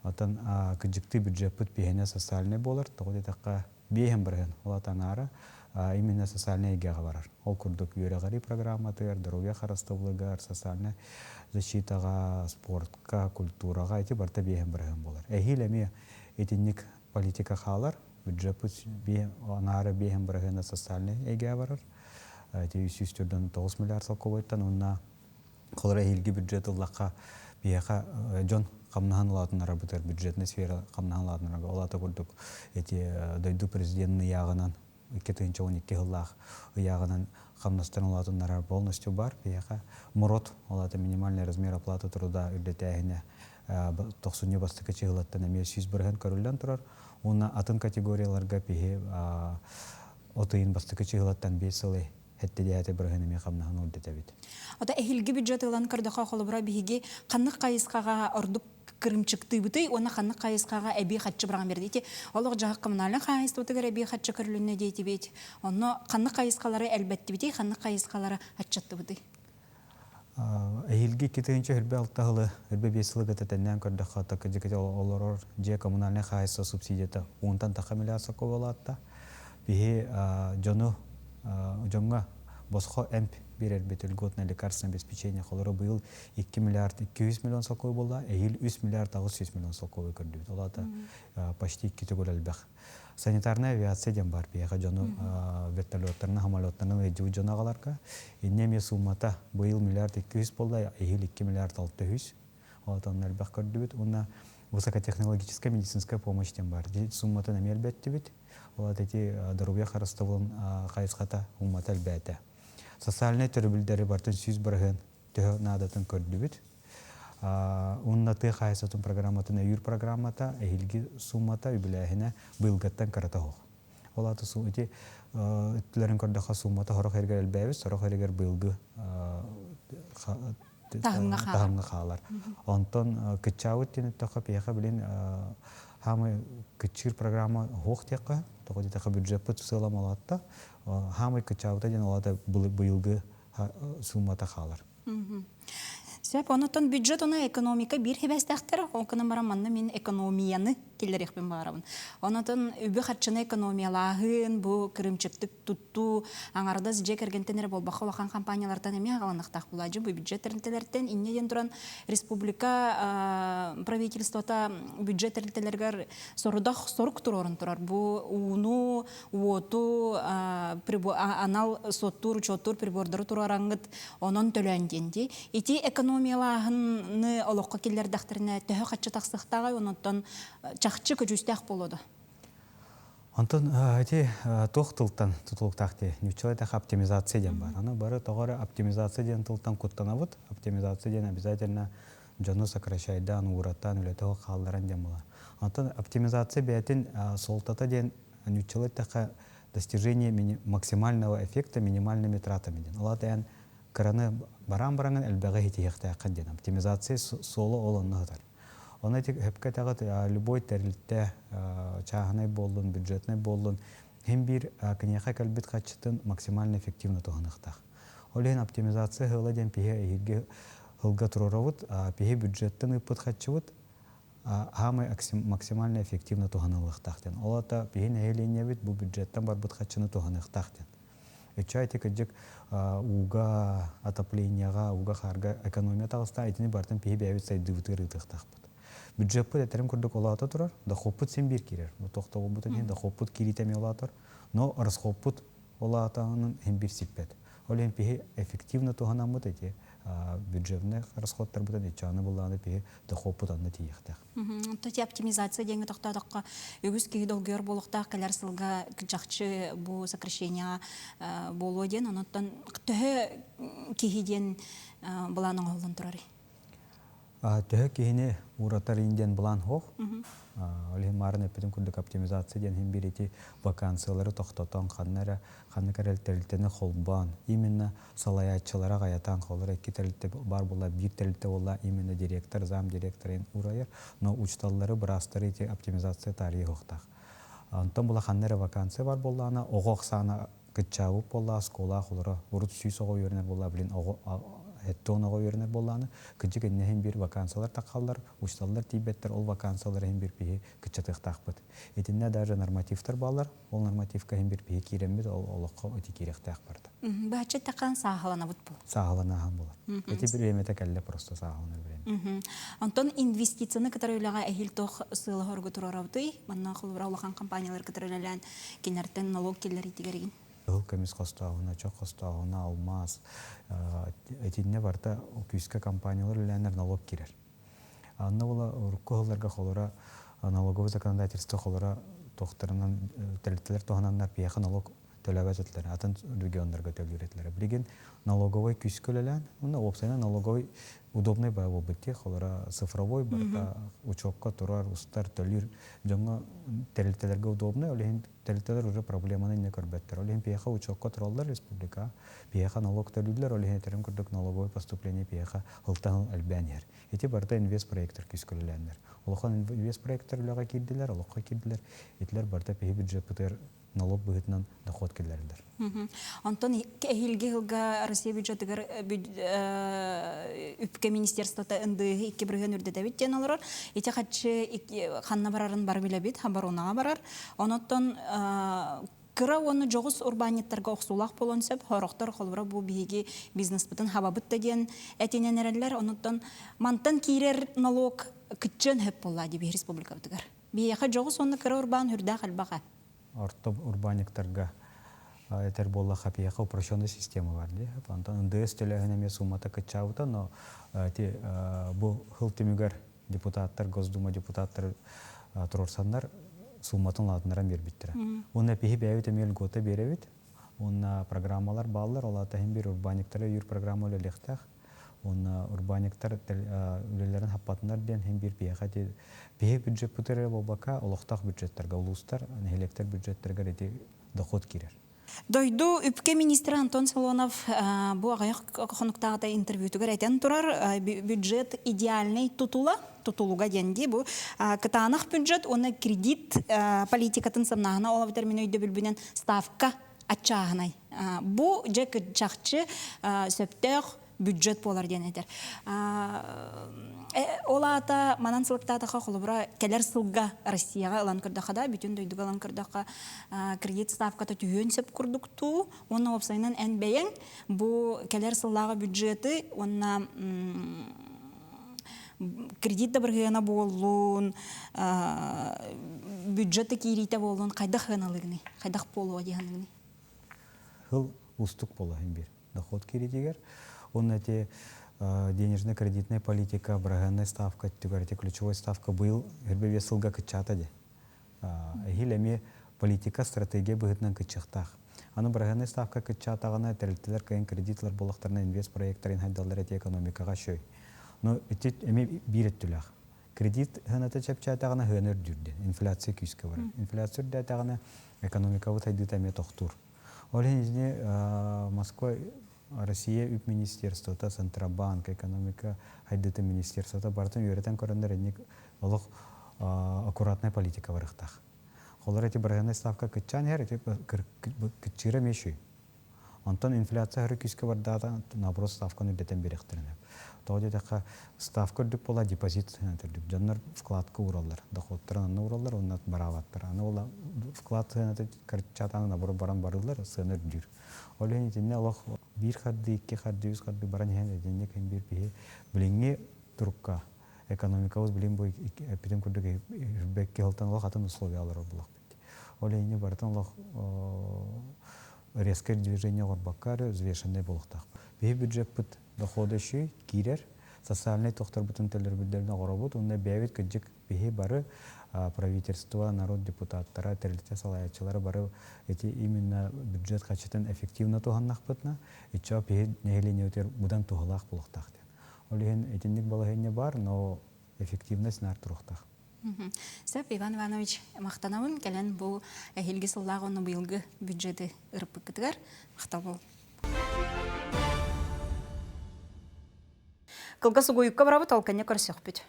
Оттон кыдьыктыы бюджеппыт биһиэнэ социальнай буолар. Тоҕо диэтэххэ, биэһин бырыһын, ол аата аҥаара именно социальнай эйгэҕэ барар. Ол курдук үөрэҕирии программатыгар, здоровье харыстабылыгар, социальнай защитаҕа, спортка, культураҕа ити барыта биэһин бырыһын буолар. Эһиил эмиэ итинник политика хаалар. Бюджеппыт аҥаара биэһин бырыһыана социальнай эйгэҕэ барар. Ити 349 миллиард солкуобайтан уонна холоро эһиилги бюджет ыллахха биһиэхэ дьон хамнаһын улаатыннарарбытыгар бюджетный сфера хамнаһын улаатыннарарга ол аата курдук эти дойду президенин ыйааҕынан 2012 сыллаах ыйааҕынан хамнастарын улаатыннарар полностью бар биһиэхэ МРОТ ол аата минимальный размер оплаты труда үрдэтээһинэ. Тохсунньу бастакы чыһылаттан эмиэ 100% көрүллэн турар. Уонна атын категорияларга пиһи от ыйын бастакы чыһылаттан 5 сыл хэттидиһэти бырыһын эмиэ хамнаһын үрдэтэбит. Ото эһилги бюджет ылан көрдөхө холобура биһиги ханнык хайысхаҕа ордук кырымчыктыыбытый уонна ханнык хайысхаҕа эбии хаччы быраҕан биэрди. Ити олох-дьаһах коммунальнай хаһаайыстыбатыгар эбии хаччы көрүлүннэ диэтибит. Онно ханнык хайысхалары элбэттибитий, ханнык хайысхалары аччаттыбытый? Эһиилги 2026 сылы өрбө 5 сылы кытта тэннээн көрдөххө, такыдьыкыты олорор дьиэ коммунальнай хаһаайыстыба субсидията уонтан тахха миллиард сокуолаатта. Биһи дьону дьоҥҥо босхо эмп биэрэрбит льготное лекарственное обеспечение холоро быйыл 2 миллиард 200 миллион солкуобай буолла, эһиил 3 миллиард 800 миллион солкуобай көрдүбүт. Ол аата почти икки төгүл элбэх. Санитарная авиация диэн бар биһиэхэ дьону вертолеттарынан, самолеттарынан ыйдьыбыт дьону аҕаларга. Инньэ эмиэ суммата быйыл миллиард 200 буолла, эһиил 2 миллиард 600. Ол онно элбэх көрдүбүт. Уонна высокотехнологическая медицинская помощь диэн бар. Сумматын эмиэ элбэттибит. Ол эти доруобуйа харыстабылын хайысхата уммата элбээтэ. Социальнай төрөбүлдэри бартын 100% төһө наадатын көрдүбүт. Уонна тыа хаһаайыстыбатын программатын өйүүр программата, эһиилги суммата, үбүлээһинэ быйылгыттан кырата суох. Ол аата ити өттүлэрин көрдөххө суммата сорох эригэр элбээбит, сорох эригэр быйылгы таһымҥа хаалар. Онтон кыччаабыт диэн эттэххэ, пиэхэ билин хаамай кыччыыр программа суох диэххэ, тоҕо диэтэххэ бюджеппыт сыала малаатта. Хаамай кыччаабыта диэн ол аата быйылгы суммата хаалар. Сөп, онотон бюджет она экономика биир хибэстээхтэр, ол гынан баран манна мин экономияны киллэриэхпин баҕарабын. Онотон үбү-харчыны экономиялааһын, бу кырыымчыктык туттуу, аҥардас дьиэ кэргэнтэн эрэ буолбакка улахан компаниялартан эмиэ аҕаланыахтаах буолааччы бу бюджет тэрилтэлэртэн инньэ диэн туран республика правительствота бюджет тэрилтэлэригэр сорудах сорук туруоран турар. Бу ууну, уоту анал суоттуур, учуоттуур прибордары туруораҥҥыт онон төлөөн диэн дии. Ити экономиялааһыны олоххо киллэрдэхтэринэ төһө хаччы тахсыахтааҕый, онуттан чахчы көдьүүстээх буолуо дуо? Онтон ити туох тылтан тутулуктаах дии? Ньуччалай таха оптимизация диэн бар. Аны бары тоҕо эрэ оптимизация диэн тылтан куттанабыт. Оптимизация диэн обязательно дьону сокращайдаан, уураттаан, үлэтэ хаалларан диэн буолар. Онтон оптимизация бэйэтин суолтата диэн ньуччалай эттэххэ достижение максимального эффекта минимальными тратами диэн. Ол аата эн кыраны бараан бараҥын элбэҕи итиһиэхтээххин диэн. Оптимизация суола ол онно сытар. Оны ити хөпкө этэҕит любой тэрилтэ чааһынай буоллун, бюджетнай буоллун, хим биир киниэхэ кэлбит хаччытын максимально эффективно туһаныахтаах. Ол иһин оптимизация сыала диэн пиһи эһиилги сылга туруорабыт, пиһи бюджеттан ыыппыт хаччыбыт хаамай максимально эффективно туһаныллыахтаах диэн. Ол аата биһи нэһилиэнньэбит бу бюджеттан барбыт хаччыны туһаныахтаах диэн. Өччө ити кырдьык ууга, отопленияҕа, ууга-хаарга экономия таҕыста, итини барытын биһи бэйэбит сайдыыбытыгар ыытыахтаахпыт. Бюджеппыт этэрим курдук улаата турар, дохуоппут син биир киирэр. Бу тохтобулбутун иһин дохуоппут киириитэ эмиэ улаатар, но расхоппут улаатаҕынан иһин биир сиппэт. Ол иһин биһи эффективно туһанаммыт эти бюджетный расходтарбытын иччааны буллааны биһи дохуоппут онно тиийиэхтээх. Тоти оптимизация диэҥҥэ тохтоотоххо үгүс киһи долгуйар буолуохтаах кэлэр сылга чахчы бу сокращение буолуо диэн онуттан төһө киһи диэн былаан оҥоһуллан турарый? Төһө киһини ууратар ин диэн былаан суох. Ол иһин маарын эппитим курдук оптимизация диэн иһин биир ити вакансиялары тохтотон ханна эрэ ханнык эрэ тэрилтэни холбоон именно салайааччылара аҕайатаан холор икки тэрилтэ баар буолла биир тэрилтэ буолла именно директор зам директорын уурайар но учууталлары быраастары ити оптимизация таарыйа суохтаах. Онтон була ханна эрэ вакансия бар буоллаҕына оҕо ахсаана кыччаабыт буолла оскуолаах олоро урут 100 оҕо үөрэнэр буолла билин оҕо 70 оҕо үөрэнэр буоллаҕына кырдьык иннэ биир вакансиялар таххаллар учууталлар тиийбэттэр ол вакансиялар иһин биир биһи кыччатыахтаахпыт итиннэ даже нормативтар бааллар ол нормативка иһин биир биһи киирэммит ол олоххо ити киириэхтээх барда Бааччы такан сааһыланабыт бу. Сааһыланааһын буолар. Ити бириэмэтэ кэллэ просто сааһыланар бириэмэ. Онтон инвестицияны кытары үлэҕэ эһиил туох сыала-соругу туруорабытый? Манна холобура улахан компаниялар кытары үлэлээн кинилэртэн налог киллэриитигэригин? Кыһыл көмүс хостооһуна, чох хостооһуна, алмаас итиннэ барыта күүскэ компаниялар үлэлээннэр налог киирэр. Анна була урукку сылларга холоро налоговый законодательство холоро туохтарынан тэрилтэлэр туһананнар биһиэхэ налог төлөбөт этилэр, атын регионнарга төлүүр этилэр. Билигин налоговой күүскэ үлэлээн, уонна уопсайынан налоговой удобный баа буолбут дии, холора цифровой барыта учетка турар, устар, төлүүр дьоҥҥо тэрилтэлэргэ удобный, ол иһин тэрилтэлэр уже проблеманы иннэ көрбөттөр. Ол иһин пиэхэ учетка тураллар республика, пиэхэ налог төлүүллэр, ол иһин этэрим курдук налоговой поступление пиэхэ ылтан элбээн иһэр. Ити барыта инвестпроектор күүскэ үлэлээннэр. Улахан инвестпроектор үлэҕэ киирдилэр, олоххо киирдилэр. Итилэр барыта пиһи бюджеппытыгар налог быһыытынан дохуот киллэрэллэр. Онтон эһиилги сылга Россия бюджетыгар үпкэ министерствота ындыыһы 2% үрдэтэбит диэн олорор. Ити хаччы ханна барарын бары билэбит, оборонаҕа барар. Онон кыра уонна дьоҕус урбаанньыттарга охсуулаах буолуон сөп. Сорохтор холобура бу биһиги бизнеспытын хабабыт да диэн этинэн эрэллэр. Онуттан мантан киирэр налог кыччыан сөп буолла дии биһи республикабытыгар. Биһиэхэ дьоҕус уонна кыра урбаан үрдээх элбэх Орто урбаанньыктарга этэр буоллахха биһиэхэ упрощенный система бар дии. Онтон НДС төлөөһүн эмиэ суммата кыччаабыта, но ити бу сыл түмүгэр депутаттар, Госдума депутаттары туруорсаннар сумматын улаатыннаран биэрбиттэрэ. Уонна биһи бэйэбит эмиэ льгота биэрэбит. Уонна программалар бааллар, ол аата иһин биир урбаанньыктары өйүүр программа үлэлиэхтээх. Уонна урбаанньыктар үлэлэрин хаппатынар диэн иһин биир биһиэхэ ити биһи бюджеппытыгар эрэ буолбакка, олохтоох бюджеттарга, улуустар, нэһилиэктэр бюджеттарыгар ити дохуот киирэр. Дойду үпкэ министрэ Антон Солонов бу аҕыйах хонуктааҕыта интервьютугар этэн турар бюджет идеальный тутула, тутулуга диэн дии бу кытаанах бюджет уонна кредит политикатын самнааһына ол эбэтэр мин өйдөбүлбүнэн ставка аччааһынай. Бу дьэ чахчы сөптөөх бюджет буолар диэн этэр. Ол аата манан сылыктаатахха холобура кэлэр сылга Россияҕа ылан көрдөххө да, бүтүн дойдуга ылан көрдөххө кредит ставката түһүөн сөп курдуктуу уонна уопсайынан эн бэйэҥ бу кэлэр сыллааҕы бюджеты уонна кредит да бырыһыана буоллун, бюджет да киириитэ буоллун хайдах сыаналыыгыный? Хайдах буолуо дии саныыгыный? Сыл устук буола иһин биир доход кииритигэр. Уонна эти денежно-кредитная политика, бырыһыаннай ставка өттүгэр эти ключевой ставка быйыл өрбө биэс сылга кыччаата дии. Эһиил эмиэ политика стратегия быһыытынан кыччыахтаах. Аны бырыһыаннай ставка кыччаатаҕына тэрилтэлэр кыайан кредит ылар буоллахтарына инвест проектарын хайдаллар эти экономикаҕа шөй. Но ити эмиэ биир өттүлээх. Кредит сыаната чэпчээтэҕинэ сыана үрдүүр диэн. Инфляция күүскэ барар. Инфляция үрдээтэҕинэ экономикабыт сайдыыта эмиэ тохтуур. Ол иһин итини Москва Россия үп министерствота, Центробанк, экономика сайдыыта министерствота барытын үөрэтэн көрөннөр инник олох аккуратная политика барыахтаах. Холор эти бырыһыаннай ставка кыччаан иһэр, ити кыччыыра эмиэ үчүгэй. Онтон инфляция аһары күүскэ бардаата, наоборот ставканы үрдэтэн биэриэхтэрин сөп. Тоҕо диэтэххэ, ставка үрдүк буолла, депозит үрдүк. Дьоннор вкладка уураллар, доходтарын онно уураллар уонна бараабаттар. Аны ол вклад сыаната кырчаатааны наоборот баран барыыллар, сыана үрдүүр. Ол иһин итиннэ олох биир хардыы, икки хардыы, үс хардыы баран иһэн итинник иһин биир киһи билиҥҥи турукка экономикабыт билин бу эппитим курдук үрбэкки сылтан олох атын условиялар буоллахпыт. Ол иһин барытын олох резкое движение оҥорбокко эрэ взвешенный буолуохтаах. Биһи бюджеппыт дохода үчүгэй киирэр, социальнай тохторбутун төлөрбүттэрин оҥоробут уонна бэйэбит кырдьык биһи бары правительство, народ депутаттара, тэрилтэ салайааччылара бары эти именно бюджет хачытын эффективно туһаннахпытына, иччэ биһи нэһилиэнньэбитигэр быдан туһалаах буолуохтаах диэн. Ол иһин итинник балаһыанньа баар, но эффективность наар туруохтаах. Сөп, Иван Иванович, махтанабын кэлэн бу эһиилги сыллаах уонна быйылгы бюджеты ырыппыккытыгар махтал бол. Кылгас угуйукка барабыт, ол кэннэ көрсөхпүт.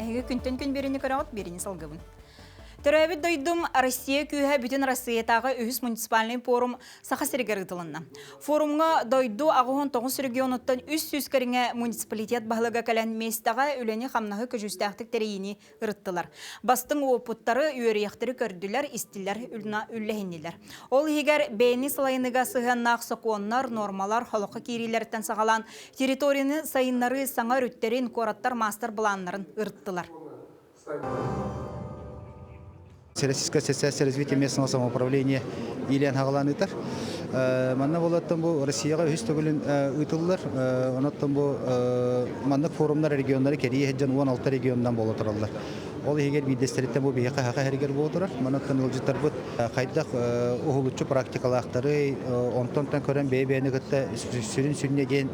Эһиги күнтэн күн биэриини көрөҕүт, биэриини салгыбын. Төрөөбүт дойдум Россия күүһэ бүтүн Россиятааҕы үһүс муниципальнай пуорум Саха сиригэр ыытылынна. Форумҥа дойду 89 регионуттан 300 кэриҥэ муниципалитет баһылыга кэлэн миэстэҕэ үлэни-хамнаһы көдьүүстээхтик тэрийиини ырыттылар. Бастыҥ уопуттары, үөрүйэхтэри көрдүлэр, истилэр, үллэһиннилэр. Ол иһигэр бэйэни салайыныыга сыһыаннаах сокуоннар, нуормалар олоххо киириилэриттэн саҕалаан территорияны сайыннарыы саҥа өрүттэрин, куораттар маастар-былааннарын ырыттылар. Российская ассоциация развития местного самоуправления иилээн хаҕалаан ыытар. Манна буолаттан бу Россияҕа үһүс төгүлүн ыытыллар. Онон бу маннык форумнар регионнары кэрийэ сылдьан 16 регионунан буола тураллар. Ол иһигэр биирдэстэриттэн бу биһиэхэ хаха иһэригэр буола турар. Манаттан ыалдьыттарбыт хайдах уһулуччу практикалаахтарый, онтон көрөн бэйэ-бэйэни кытта сүрүн сүнньэ диэн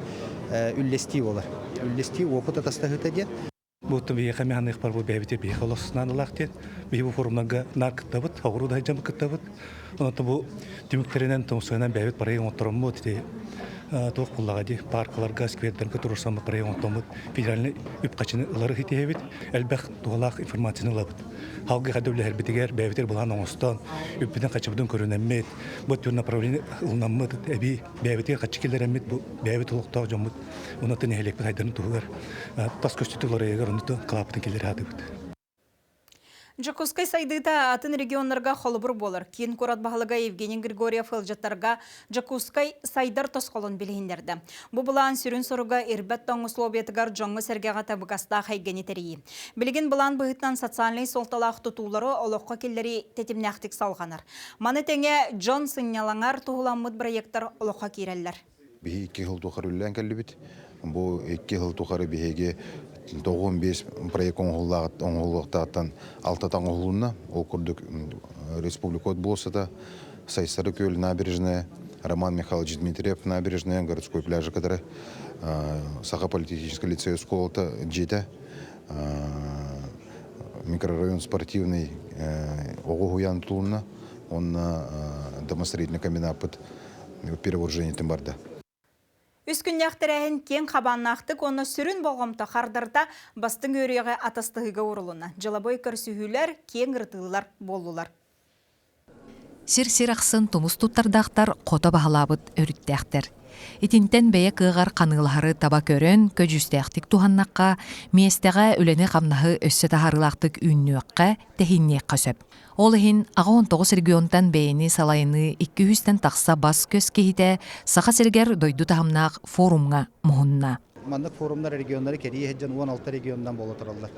үллэстии буолар. Үллэстии уопут атастаһыыта диэн. Бутту биһиэхэ механыахпар бу бэйэбитигэр биһиэхэ олохсунаан ылаах диэн биһи бу форумнарга наар кыттабыт, оҕуруу да сылдьан кыттабыт. Онон бу түмүктэринэн тоҥсуйанан бэйэбит проект оҥоттороммут ити туох буллаҕа дии паркаларга, сквердэргэ туруорсаммыт проект оҥоттороммут федеральный үп-харчыны ылары ситиһэбит, элбэх туһалаах информацияны ылабыт. Халгы хада үлэһэрбитигэр бэйэбитигэр былаан оҥостон, үппүтүн-харчыбытын көрүнэммит, бу түр направление ылынаммыт, эбии бэйэбитигэр харчы киллэрэммит, бу бэйэбит олохтоох дьоммут Онон нэһилиэкпит хайдарын туһугар тас көстүүтү уларыйыгар онно кылааппытын киллэрэ сатыыбыт. Дьокуускай сайдыыта атын регионнарга холобур буолар. Киин куорат баһылыга Евгений Григорьев ыалдьыттарга Дьокуускай сайдар тосхолун билиһиннэрдэ. Бу былаан сүрүн соруга ирбэт тоҥ условиятыгар дьоҥҥо-сэргэҕэ табыгастаах эйгэни тэрийии. Билигин былаан быһыытынан социальнай суолталаах тутуулары олоххо киллэрии тэтимнээхтик салҕанар. Маны тэҥэ дьон сынньалаҥар туһуламмыт проектар олоххо киирэллэр. Биһи икки сыл тухары үлэлээн кэллибит. Бу икки сыл тухары биһиги 95 проект оҥоһуллуохтаахтан алтата оҥоһулунна. Ол курдук Республика болуоссата, Сайсары күөл набережная, Роман Михайлович Дмитриев набережная, городской пляжы кытары Саха политехнический лицей оскуолата дьиэтэ, микрорайон спортивный оҕо уһуйаан тутулунна. Онно домостроительный комбинаппыт перевооружениетын барда. Үс күннээх тэрээһин киэҥ хабааннаахтык уонна сүрүн болҕомто хардарыта бастыҥ үөрүйэҕи атастаһыыга уурулунна. Дьылабыай көрсүһүүлэр, киэҥ ырытыылар буоллулар. Сир-сир ахсын тумус туттардаахтар хото баһылаабыт өрүттээхтэр. Итинтэн бэйэ кыаҕар ханыылаһары таба көрөн, көдьүүстээхтик туһаннахха, миэстэҕэ үлэни-хамнаһы өссө таһаарыылаахтык үүннүөххэ, тэһиинниэххэ сөп. Ол иһин 89 регионтан бэйэни салайыныы 200-тэн тахса бас-көс киһитэ Саха сиригэр дойду таһымнаах форумҥа муһунна. Маннык форумнар регионнары кэрийэ сылдьан 16 регионунан буола тураллар.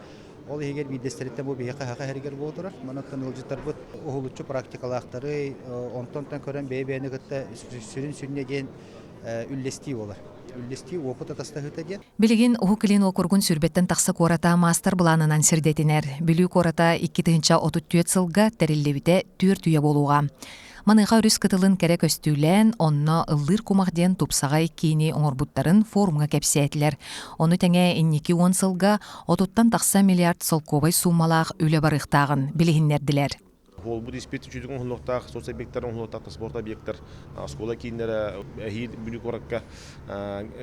Ол иһигэр биирдэстэриттэн бу биһиэхэ хаха иһэригэр буола турар. Манан ыалдьыттарбыт уһулуччу практикалаахтары, онтон көрөн бэйэ-бэйэни кытта сүрүн сүнньэ диэн үллэстии буолар. Үллэстии уопут атастаһыыта диэн. Билигин Уһук Илин уокуругун сүүрбэттэн тахса куората маастар-былаанынан сирдэтинэр. Бүлүү куората 2034 сылга тэриллибитэ түөрт үйэ буолуоҕа. Маныаха өрүс кытылын кэрэ көстүүлээн, онно Ыллыыр кумах диэн тупсаҕай киини оҥорбуттарын форумҥа кэпсээтилэр. Ону тэҥэ инники уон сылга отуттан тахса миллиард солкуобай суумалаах үлэ барыахтааҕын билиһиннэрдилэр. Буолбут испит үчүгэй оҥоһуллуохтаах соцобъектар оҥоһуллуохтаах спорт объектар, оскуола кииннэрэ, эһиил Бүлүү куоракка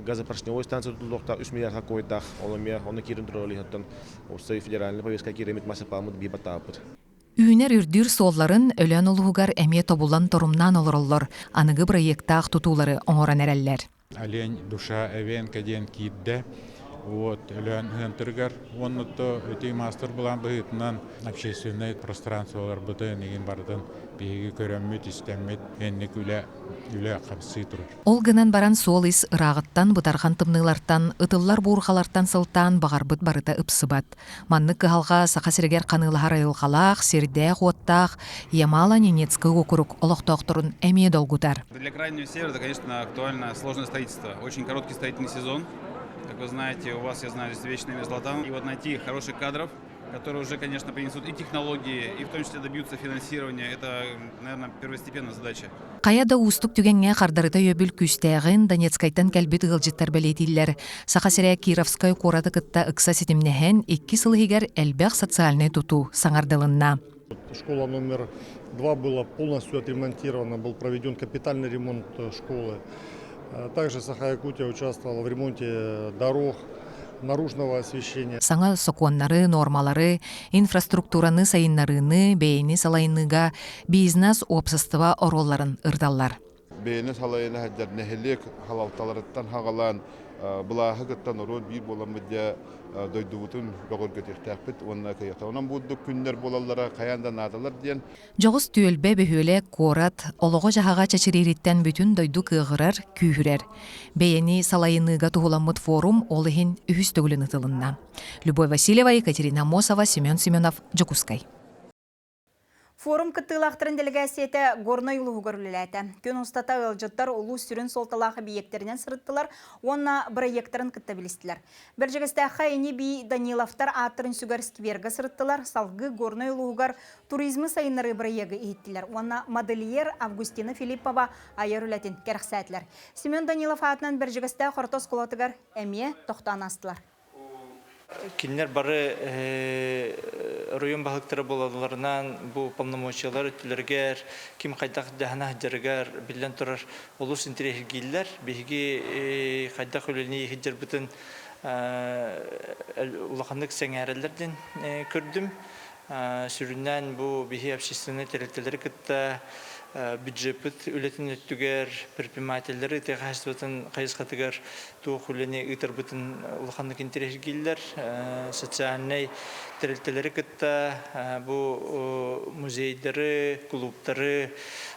газопоршневой станция тутуллуохтаах 3 миллиард хаккойдаах, ол эмиэ онно киирэн турар иһиттэн уопсай федеральный повестка киирэммит мастер-планмыт биир баттаабыппыт. Үүнэр үрдүүр суолларын Өлөөн улууһугар эмиэ тобулан торумнаан олороллор, аныгы бырайыактаах тутуулары оҥорон эрэллэр. Олень душа эвенка диэн киирдэ. Вот Өлөөн ыһыантырыгар уонна то ити маастар-былаан быһыытынан общественнай пространстволарбытын игин барытын биһиги көрөммүт, истэммит инник үлэ үлэ хамсыы турар. Ол гынан баран суол ис ырааҕыттан, бытархан тымныылартан, ытыллар буурҕалартан сылтаан баҕарбыт барыта ыпсыбат. Маннык кыһалҕа Саха сиригэр ханыылаһар айылҕалаах, сирдээх-уоттаах Ямало-Ненецкий уокурук олохтоохторун эмиэ долгутар. Для Крайнего Севера это, конечно, актуально сложное строительство. Очень короткий строительный сезон. Как вы знаете, у вас, я знаю, здесь вечная мерзлота. И вот найти хороших кадров, которые уже, конечно, принесут и технологии, и в том числе добьются финансирования, это, наверное, первостепенная задача. Хайа да уустук түгэҥҥэ хардарыта өйөбүл күүстээҕин Донецкайтан кэлбит ыалдьыттар бэлиэтииллэр. Саха сирэ Кировскай куораты кытта ыкса ситимнэһэн, икки сыл иһигэр элбэх социальнай тутуу саҥардылынна. Школа номер два была полностью отремонтирована, был проведен капитальный ремонт школы. Также Саха-Якутия участвовала в ремонте дорог, наружного освещения. Саҥа сокуоннары, нуормалары, инфраструктураны сайыннарыыны, бэйэни салайыныыга бизнес, уопсастыба оруолларын ырыталлар. Бэйэни салайына сылдьар нэһилиэк халалталарыттан хаҕалаан былааһы кытта норуот биир буоламмыт дьэ дойдубутун бөҕөргөтүөхтээхпит уонна кыайыахтаах. Онон бурдук күннэр буолаллара хайаан да наадалар диэн. Дьоҕус түөлбэ, бөһүөлэк, куорат олоҕо-дьаһаҕа чэчириириттэн бүтүн дойду кыаҕырар, күүһүрэр. Бэйэни салайыныыга туһуламмыт форум ол иһин үһүс төгүлүн ытылынна. Любовь Васильева, Екатерина Амосова, Семен Семенов, Дьокуускай. Форум кыттыылаахтарын дэлэгээссийэтэ Горнай улууһугар үлэлээтэ. Күн устата ыалдьыттар улуус сүрүн суолталаах эбийиэктэринэн сырыттылар уонна бырайыактарын кытта билистилэр. Бэрдьигэстээххэ ини-бии Даниловтар ааттарын сүгэр сквергэ сырыттылар, салгыы Горнай улууһугар туризмы сайыннарыы бырайыагы иһиттилэр уонна модельер Августина Филиппова айар үлэтин кэрэхсээтилэр. Семен Данилов аатынан Бэрдьигэстээх орто оскуолатыгар эмиэ тохтоон аастылар. Кинилэр бары оройуон баһылыктара буолалларынан бу полномочиялар өттүлэригэр ким хайдах дьаһана сылдьарыгар биллэн турар олус интэриэһиргииллэр. Биһиги хайдах үлэни сылдьарбытын улаханнык сэҥээрэллэр диэн көрдүм. Сүрүннээн бу биһи общественнай тэрилтэлэри кытта бюджеппыт үлэтин өттүгэр, предпринимателлэри тыа хаһаайыстыбатын хайысхатыгар туох үлэни ыытарбытын улаханнык интэриэһиргииллэр. Социальнай тэрилтэлэри кытта бу музейдары, кулууптары,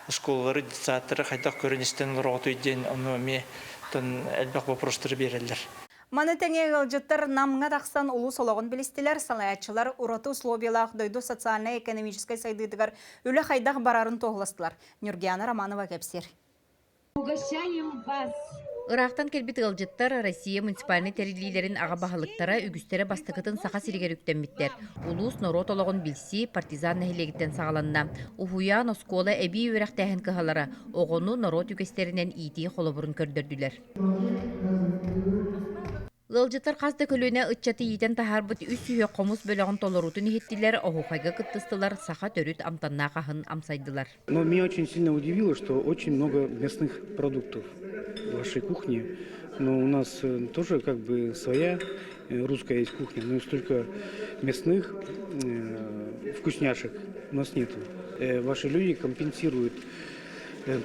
оскуолалары, детсадтары хайдах көрөн-истэн олороҕутуй диэн ону эмиэ элбэх вопростары биэрэллэр. Маны тэҥэ ыалдьыттар Намҥа тахсан улуус олоҕун билистилэр, салайааччылар ураты условиялаах дойду социальнай-экономическай сайдыытыгар үлэ хайдах барарын туоһуластылар. Нюргиана Романова кэпсиир. Угощаем вас! Ыраахтан кэлбит ыалдьыттар Россия муниципальнай тэриллиилэрин аҕа баһылыктара үгүстэрэ бастакытын Саха сиригэр үктэммиттэр. Улуус норуот олоҕун билсии Партизан нэһилиэгиттэн саҕаланна. Уһуйаан, оскуола, эбии үөрэхтээһин кыһалара оҕону норуот үгэстэринэн иитии холобурун көрдөрдүлэр. Ыалдьыттар хас да көлүөнэ ыччаты иитэн таһаарбыт үс сүһүөх хомус бөлөҕүн толоруутун иһиттилэр, оһуохайга кыттыстылар, саха төрүт амтаннаах аһын амсайдылар. Но меня очень сильно удивило, что очень много мясных продуктов в вашей кухне. Но у нас э, тоже как бы своя э, русская есть кухня, но столько мясных э, вкусняшек у нас нету. Ваши люди компенсируют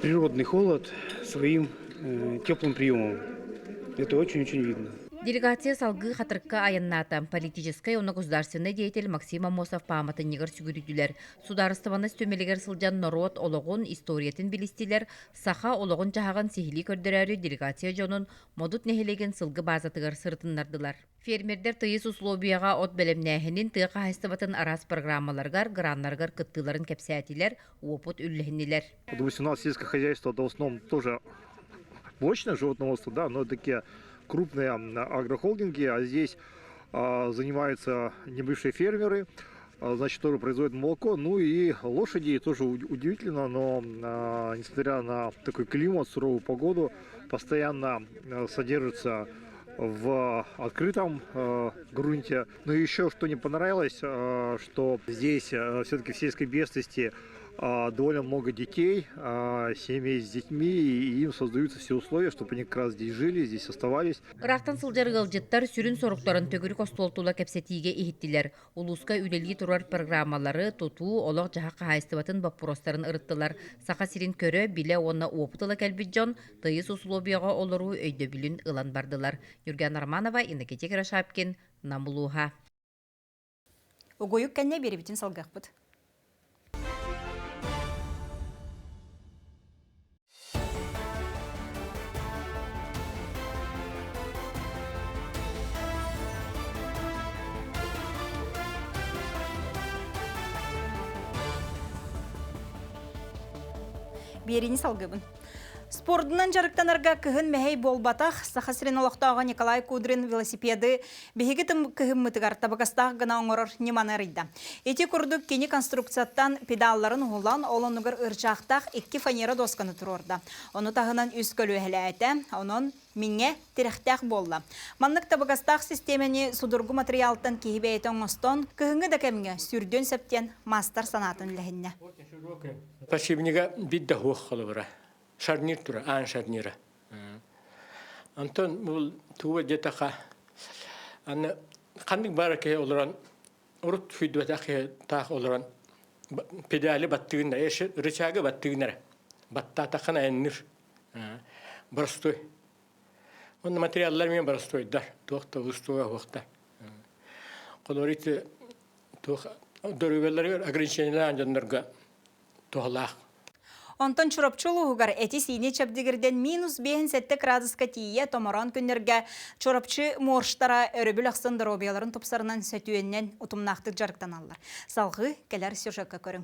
природный холод своим теплым приемом. Это очень-очень видно. Делегация салгыы Хатырыкка айаннаата. Политическай уонна государственнай деятель Максим Аммосов пааматынньыгар сүгүрүйдүлэр. Судаарыстыбаннас түмэлигэр сылдьан норуот олоҕун, историятын билистилэр, саха олоҕун-дьаһаҕын сиһилии көрдөрөөрү делегация дьонун Модут нэһилиэгин сылгы баазатыгар сырытыннардылар. Фермердэр тыйыс условияҕа от бэлэмнээһинин тыа хаһаайыстыбатын араас программаларыгар, граннарыгар кыттыыларын кэпсээтилэр, уопут үллэһиннилэр. Допустим, у нас сельское хозяйство, да, в основном тоже мощное животноводство, да, но такие крупные агрохолдинги, а здесь занимаются небольшие фермеры, значит, тоже производят молоко, ну и лошади тоже удивительно, но несмотря на такой климат, суровую погоду, постоянно содержатся в открытом грунте. Но еще что не понравилось, что здесь все-таки в сельской местности довольно много детей, семей с детьми, и им создаются все условия, чтобы они как раз здесь жили, здесь оставались. Ыраахтан сылдьар ыалдьыттар сүрүн соруктарын төгүрүк остуол тула кэпсэтиигэ иһиттилэр. Улууска үлэлии турар программалары, тутуу, олох-дьаһах хаһаайыстыбатын боппуруостарын ырыттылар. Саха сирин көрө, билэ уонна уопут ыла кэлбит дьон тыйыс усулуобуйаҕа олоруу өйдөбүлүн ылан бардылар. Юрген Романова, Иннокентий Кирашапкин, Нам улууһа. Угуйук кэннэ биэрибитин салгыахпыт. Биэриини салгыбын. Спордунан дьарыктанарга кыһын мэһэй буолбатах. Саха сирин олохтооҕо Николай Кудрин велосипеды биһиги кыһыммытыгар табыгастаах гына оҥорор ньыманы арыйда. Ити курдук кини конструкцияттан педалларын уһулан, ол оннугар ырчаахтаах икки фанера досканы туруорда. Ону таһынан үс көлүөһэлээтэ, онон миҥэ тирэхтээх буолла. Маннык табыгастаах систиэмэни судургу матырыйаалтан киһи бэйэтэ оҥостон, кыһыҥҥы да кэмҥэ сүрдүөн сөп диэн маастар санаатын үлэһиннэ. Подшипнига бит да хуох холобура. Шарнир тура, аан шарнира. Онтон бул туга диэтэхэ, аны ханнык баар киһи олорон, урут сүйдүбэтэх киһи таах олорон педали баттыгын рычагы баттыгын эрэ. Баттаатаххына айанныыр. Боростуой. Онно материаллар эмиэ боростуойдар. Туох да устуга суохтар. Холобур ити туох доруобуйаларыгар ограничениелаах дьоннорго туһалаах. Онтон Чурапчы улууһугар эти-сиини чэбдигирдэн минус 5-7 градуска тиийэ томороон күннэргэ Чурапчы моржтара өрөбүл ахсын доруобуйаларын тупсарынан сөтүөннэн утумнаахтык дьарыктаналлар. Салгыы кэлэр сюжекка көрүҥ.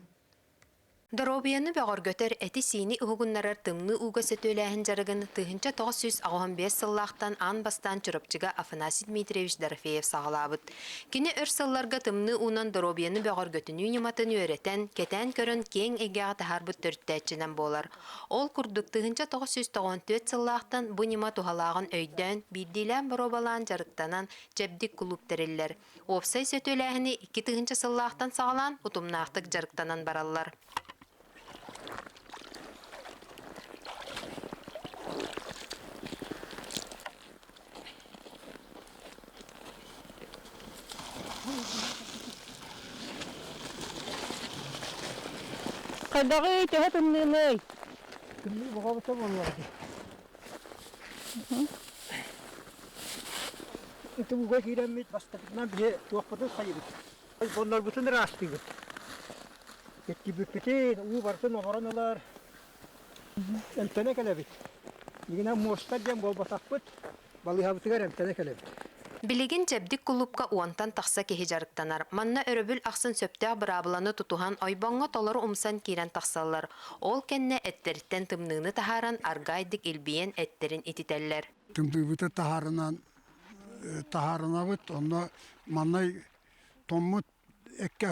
Доруобуйаны бөҕөргөтөр, эти-сиини уһугуннарар тымныы ууга сөтүөлээһин дьарыгын 1985 сыллаахтан аан бастаан Чурапчыга Афанасий Дмитриевич Дорофеев саҕалаабыт. Кини өр сылларга тымныы уунан доруобуйаны бөҕөргөтүнүү ньыматын үөрэтэн, кэтээн көрөн киэҥ эйгэҕэ таһаарбыт төрүттээччинэн буолар. Ол курдук 1994 сыллаахтан бу ньыма туһалааҕын өйдөөн, биирдиилээн боруобалаан дьарыктанан, чэбдик кулууп тэриллэр. Уопсай сөтүөлээһини 2000 сыллаахтан саҕалаан утумнаахтык дьарыктанан бараллар. Хайдаҕый, төһө тымныыный? Тымныы боҕобута буоллаҕа дии. Ити ууга киирэммит бастакытынан биһи туохпутун хайыбыт. Ойбоннорбутун ыраастыыбыт. Кэттибиппитин уу барытын оҥорон ылар. Эмтэнэ кэлэбит. Игинэ муоста диэн буолбатахпыт. Балыыһабытыгар эмтэнэ кэлэбит. Билигин Чэбдик кулуупка уонтан тахса киһи дьарыктанар. Манна өрөбүл ахсын сөптөөх быраабыланы тутуһан, ойбоҥҥо толору умсан киирэн тахсаллар. Ол кэннэ эттэриттэн тымныыны таһааран, аргаайдык илбийэн эттэрин ититэллэр. Тымныыбыты таһаарынан таһаарынабыт, онно маннай томмут эккэ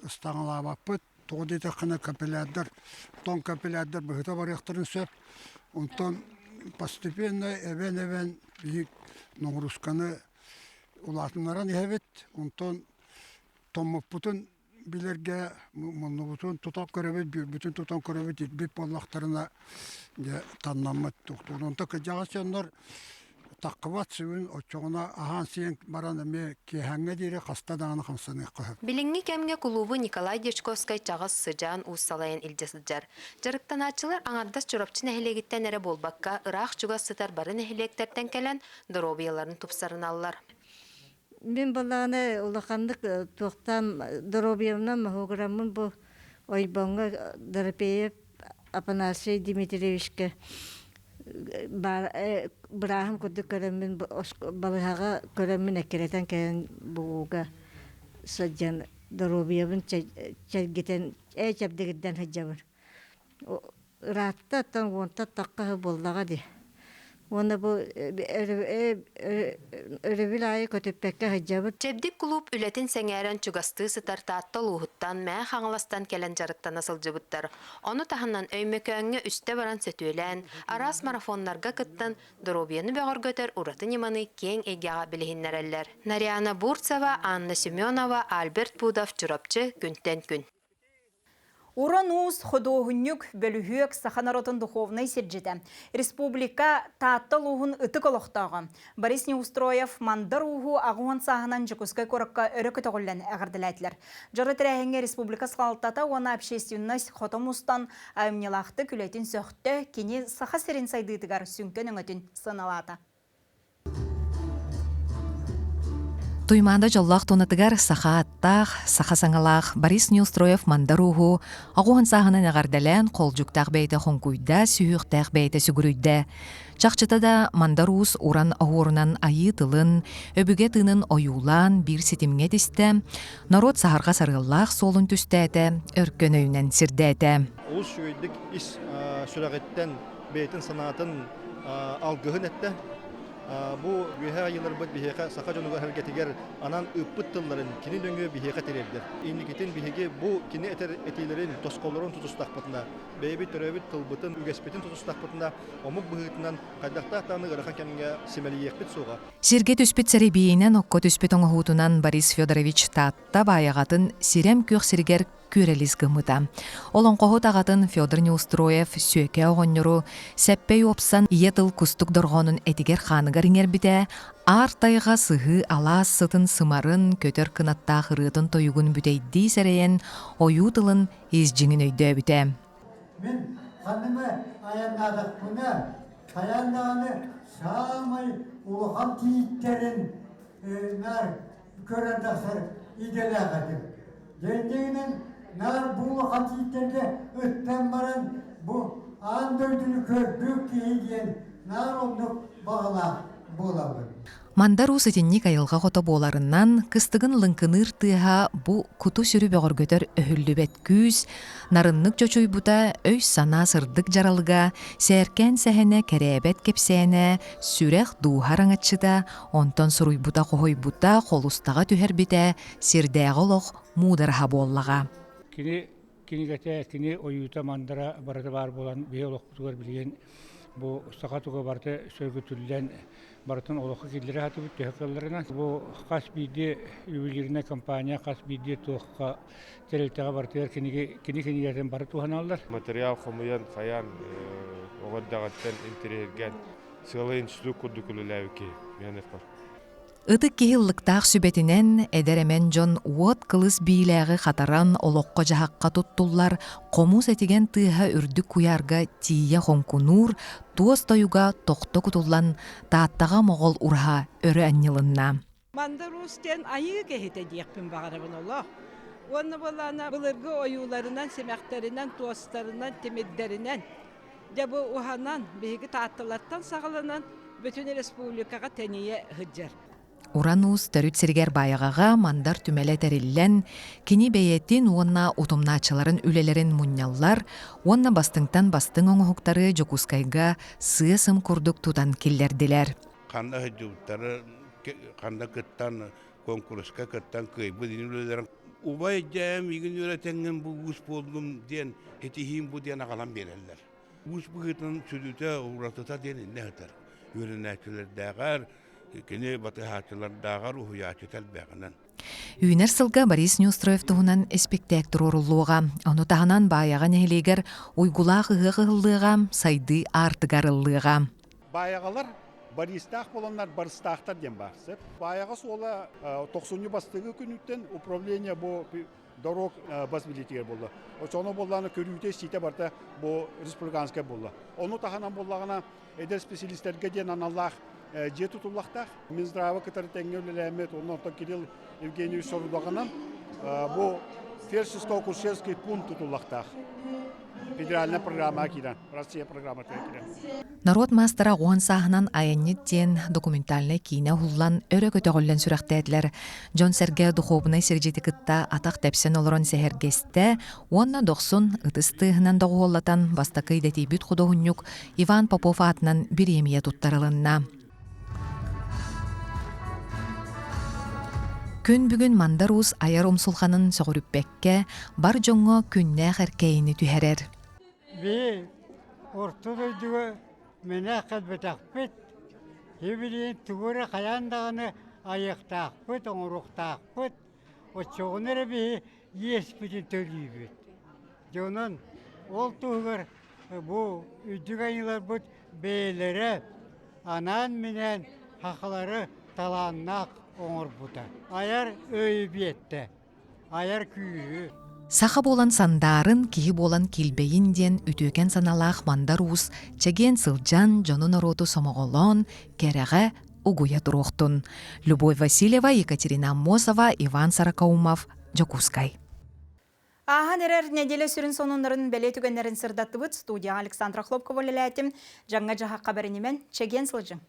ыстаҥалаабаппыт. Тоҕо диэтэххинэ капиллярдар, тоҥ капиллярдар быһыта барыахтарын сөп. Онтон постепенно эбэн-эбэн биһик ноҕуруусканы улаатыннаран иһэбит. Онтон томмуппутун билэргэ муннубутун тутан көрөбүт, бүөрбүтүн тутан көрөбүт, ирбит буоллахтарына дьэ таннаммыт тохтуур. Онтон кырдьаҕас дьоннор таххыбат сүгүн оччоҕуна аһаан-сиэн баран эмиэ киэһээҥҥэ диэри хаста даҕаны хамсаныахха сөп. Билиҥҥи кэмҥэ кулуубу Николай Дьячковскай чаҕыс сыдьаан уус салайан илдьэ сылдьар. Дьарыктанааччылар аҥардас Чурапчы нэһилиэгиттэн эрэ буолбакка, ыраах-чугас сытар бары нэһилиэктэртэн кэлэн доруобуйаларын тупсарыналлар. Мин балааны улаханнык туохтаан доруобуйабынан моһуогураммын бу ойбоҥҥо Дорофеев Афанасий Дмитриевичкэ бырааһым курдук көрөммүн балыыһаҕа көрөммүн эккирэтэн кэлэн бугууга сылдьан доруобуйабын чэлгитэн ээ чэбдигирдэн сылдьабын. Ыраатта оттон уонтан тахха буоллаҕа дии. Уонна бу өрөбүл аайы көтүппэккэ сылдьабыт. Чэбдик кулууп үлэтин сэҥээрэн чугастыы сытар Таатта улууһуттан, Мэҥэ Хаҥаластан кэлэн дьарыктана сылдьыбыттар. Ону таһынан Өймөкөөҥҥө үстэ баран сөтүөлээн, араас марафоннарга кыттан, доруобуйаны бөҕөргөтөр ураты ньыманы киэҥ эйгэҕэ билиһиннэрэллэр. Нарьяна Бурцева, Анна Семенова, Альберт Пудов, Чурапчы, Күнтэн күн. Уран уус, худуоһунньук, бөлүһүөк, саха норуотун духовнай сирдьитэ, республика Таатта улууһун ытык олохтооҕо Борис Неустроев Мандар ууһу аҕыс сааһынан Дьокуускай куоракка өрө көтөҕүллэн эҕэрдэлээтилэр. Дьоро тэрээһиҥҥэ республика салалтата уонна общественность хото мустан айымньылаахтык үлэтин сөхтө, кини Саха сирин сайдыытыгар сүҥкэн өҥөтүн сыаналаата. Туймаанда дьоллоох туонатыгар саха аттаах, саха саҥалаах Борис Неустроев Мандар Ууһу оҕуһун сааһынан эҕэрдэлээн холдьуктаах бэйэтэ хоҥкуйда, сүһүөхтээх бэйэтэ сүгүрүйдэ. Чахчыта да Мандар Уус уран оһуорунан айыы тылын, өбүгэ тыынын ойуулаан биир ситимҥэ тистэ, норуот саһарҕа сарыаллаах суолун түстээтэ, өркөн өйүнэн сирдээтэ. Олус үчүгэйдик ис сүрэҕиттэн бэйэтин санаатын алгыһын эттэ. Бу үөһээ айыыларбыт биһиэхэ саха дьонугар эргэтигэр анаан ыыппыт тылларын кини нөҥүө биһиэхэ тириэрдэр. Инникитин биһиги бу кини этэр этиилэрин, тосхоллорун тутустахпытына, бэйэбит төрөөбүт тылбытын, үгэспитин тутустахпытына, омук быһыытынан хайдахтаах даҕаны ыарахан кэмҥэ симэлийиэхпит суоҕа. Сиргэ түспүт сэрэбиэйинэн окко түспүт оҥоһуутунан Борис Федорович Таатта баайаҕатын сирэм күөх сиригэр күөрэлис гыммыта. Олоҥхоһут аҕатын Федор Неустроев Сүөкэ оҕонньору сэппэй уопсан ийэ тыл кустук дорҕоонун этигэр-хааныгар иҥэрбитэ, аар тайҕа сыһыы алаас сытын сымарын, көтөр кынаттаах ырыатын-тойугун бүтэйдии сэрэйэн ойуу тылын ис дьиҥин өйдөөбүтэ. Мин ханныма айаннаатахпына, хайаан даҕаны саамай улахан тииттэрин наар көрөн тахсар идэлээх этим. Дьиҥинэн наар бу улахан тииттэргэ ыттан баран бу аан дойдуну көрбүт киһи диэн наар оннук баҕалаах буолабын. Мандар Уус итинник айылҕа хото буоларынан, кыстыгын лыҥкыныыр тыаһа бу куту-сүрү бөҕөргөтөр өһүллүбэт күүс, нарыннык чочуйбута өй-санаа сырдык дьаралыга, сээркээн сэһэнэ, кэрээбэт кэпсээнэ, сүрэх дууһа араҥаччыта, онтон суруйбута-хоһуйбута, холустаҕа түһэрбитэ сирдээҕи олох муудараһа буоллаҕа. Кини кинигэтэ, кини ойуута мандара барыта баар буолан, биһи олохпутугар билигин бу саха туга барыта сөргүтүллэн барытын олоххо киллэрэ сатыыбыт төһө кыалларынан. Бу хас биирдии ювелирнай компания, хас биирдии туохха тэрилтэҕэ барытыгар киниги кини кинигэтин бары туһаналлар. Материал хомуйан, хайаан оҕо эрдэҕиттэн интэриэһиргээн сыалай институт курдук үлэлээбит киһи миэнэ Ытык киһи ыллыктаах сүбэтинэн эдэр эмэн дьон уот кылыс биилээҕи хатаран олоххо-дьаһахха туттуллар хомус этигэн тыаһа үрдүк куйаарга тиийэ хоҥкунуур туос тойуга тохто кутуллан Тааттаҕа моҕол ураһа өрө анньылынна. Мандар Уус диэн айыы киһитэ диэхпин баҕарабын олох. Уонна буоллаҕына былыргы ойууларынан, симэхтэринэн, туостарынан, тимирдэринэн дьэ бу уһанан биһиги Таатталартан саҕаланан бүтүн республикаҕа тэнийэ сылдьар. Уран Уус төрүт сиригэр Баайаҕаҕа Мандар түмэлэ тэриллэн, кини бэйэтин уонна утумнааччыларын үлэлэрин мунньаллар уонна бастыҥтан бастыҥ оҥоһуктары Дьокуускайга сыа-сым курдук тутан киллэрдилэр. Ханна сылдьыбыттары, ханна кыттан, куонкуруска кыттан кыайбыт үлэлэрин убай дьээм игин үөрэтэҥҥин бу уус буоллум диэн итиһиим бу диэн аҕалан биэрэллэр. Уус быһыытынан сүдүтэ, уратыта диэн иннэ сытар. Үөрэнээччилэрдээҕэр, кини батыһааччылардааҕар уһуйааччыта элбэҕинэн. Үүнэр сылга Борис Неустроев туһунан испиктээк туруоруллуоҕа. Ону таһынан Баайаҕа нэһилиэгэр уйгулаах ыһыах ыһыллыаҕа, сайдыы аартыгар ыллыаҕа. Баайаҕалар Бористаах буоланнар барыстаахтар диэн баар. Баайаҕа суола тохсунньу бастакы күнүттэн управление бу дорог бас билиитигэр буолла. Очоно буоллаҕына көрүүтэ-истиитэ барыта бу республиканскай буолла. Ону таһынан буоллаҕына эдэр специалистэргэ диэн аналлаах дьиэ тутуллахтаах. Минздрава кытары тэҥҥэ үлэлээммит, онно оттон Кирилл Евгеньевич сорудаҕынан бу фельдшерско-акушерский пункт тутуллахтаах. Федеральная программа киирэн, Россия программатыгар киирэн. Норуот маастара уон сааһынан айанньыт диэн документальнай киинэ уһуллан өрө көтөҕүллэн сүрэхтээтилэр. Дьон-сэргэ духуобунай сирдьити кытта атах тэпсэн олорон сэһэргэстэ уонна дохсун ытыс тыаһынан доҕуһуоллатан бастакы идэтийбит худуоһунньук Иван Попов аатынан бириэмийэ туттарылынна. Күн бүгүн Мандар Уус айар умсулҕанын сөҕүрүппэккэ бар дьоҥҥо күннээх эркээйини түһэрэр. Би орто дойдуга мэнэ кэлбэтэхпит, ибилиин тугу эрэ хайаан даҕаны айыахтаахпыт, оҥоруохтаахпыт, оччоҕуна эрэ биһи иэспитин төлүүбүт. Дьэ онон ол туһугар бу үрдүк айыыларбыт бэйэлэрэ анаан-минээн сахалары талааннаах оҥорбута. Айар өйү биэрдэ. айар күүһү. Саха буолан сандаарын, киһи буолан килбэйин диэн үтүөкэн саналаах Мандар Уус чэгиэн сылдьан, дьону-норуоту сомоҕолоон, кэрэҕэ угуйа туруохтун. Любовь Васильева, Екатерина Аммосова, Иван Сорокоумов, Дьокуускай. Ааһан эрэр нэдиэлэ сүрүн сонуннарын бэлиэ түгэннэрин сырдаттыбыт. Студияҕа Александра Хлопкова үлэлээтим. Дьаҥҥа дьаһахха бэринимэн, чэгиэн сылдьыҥ.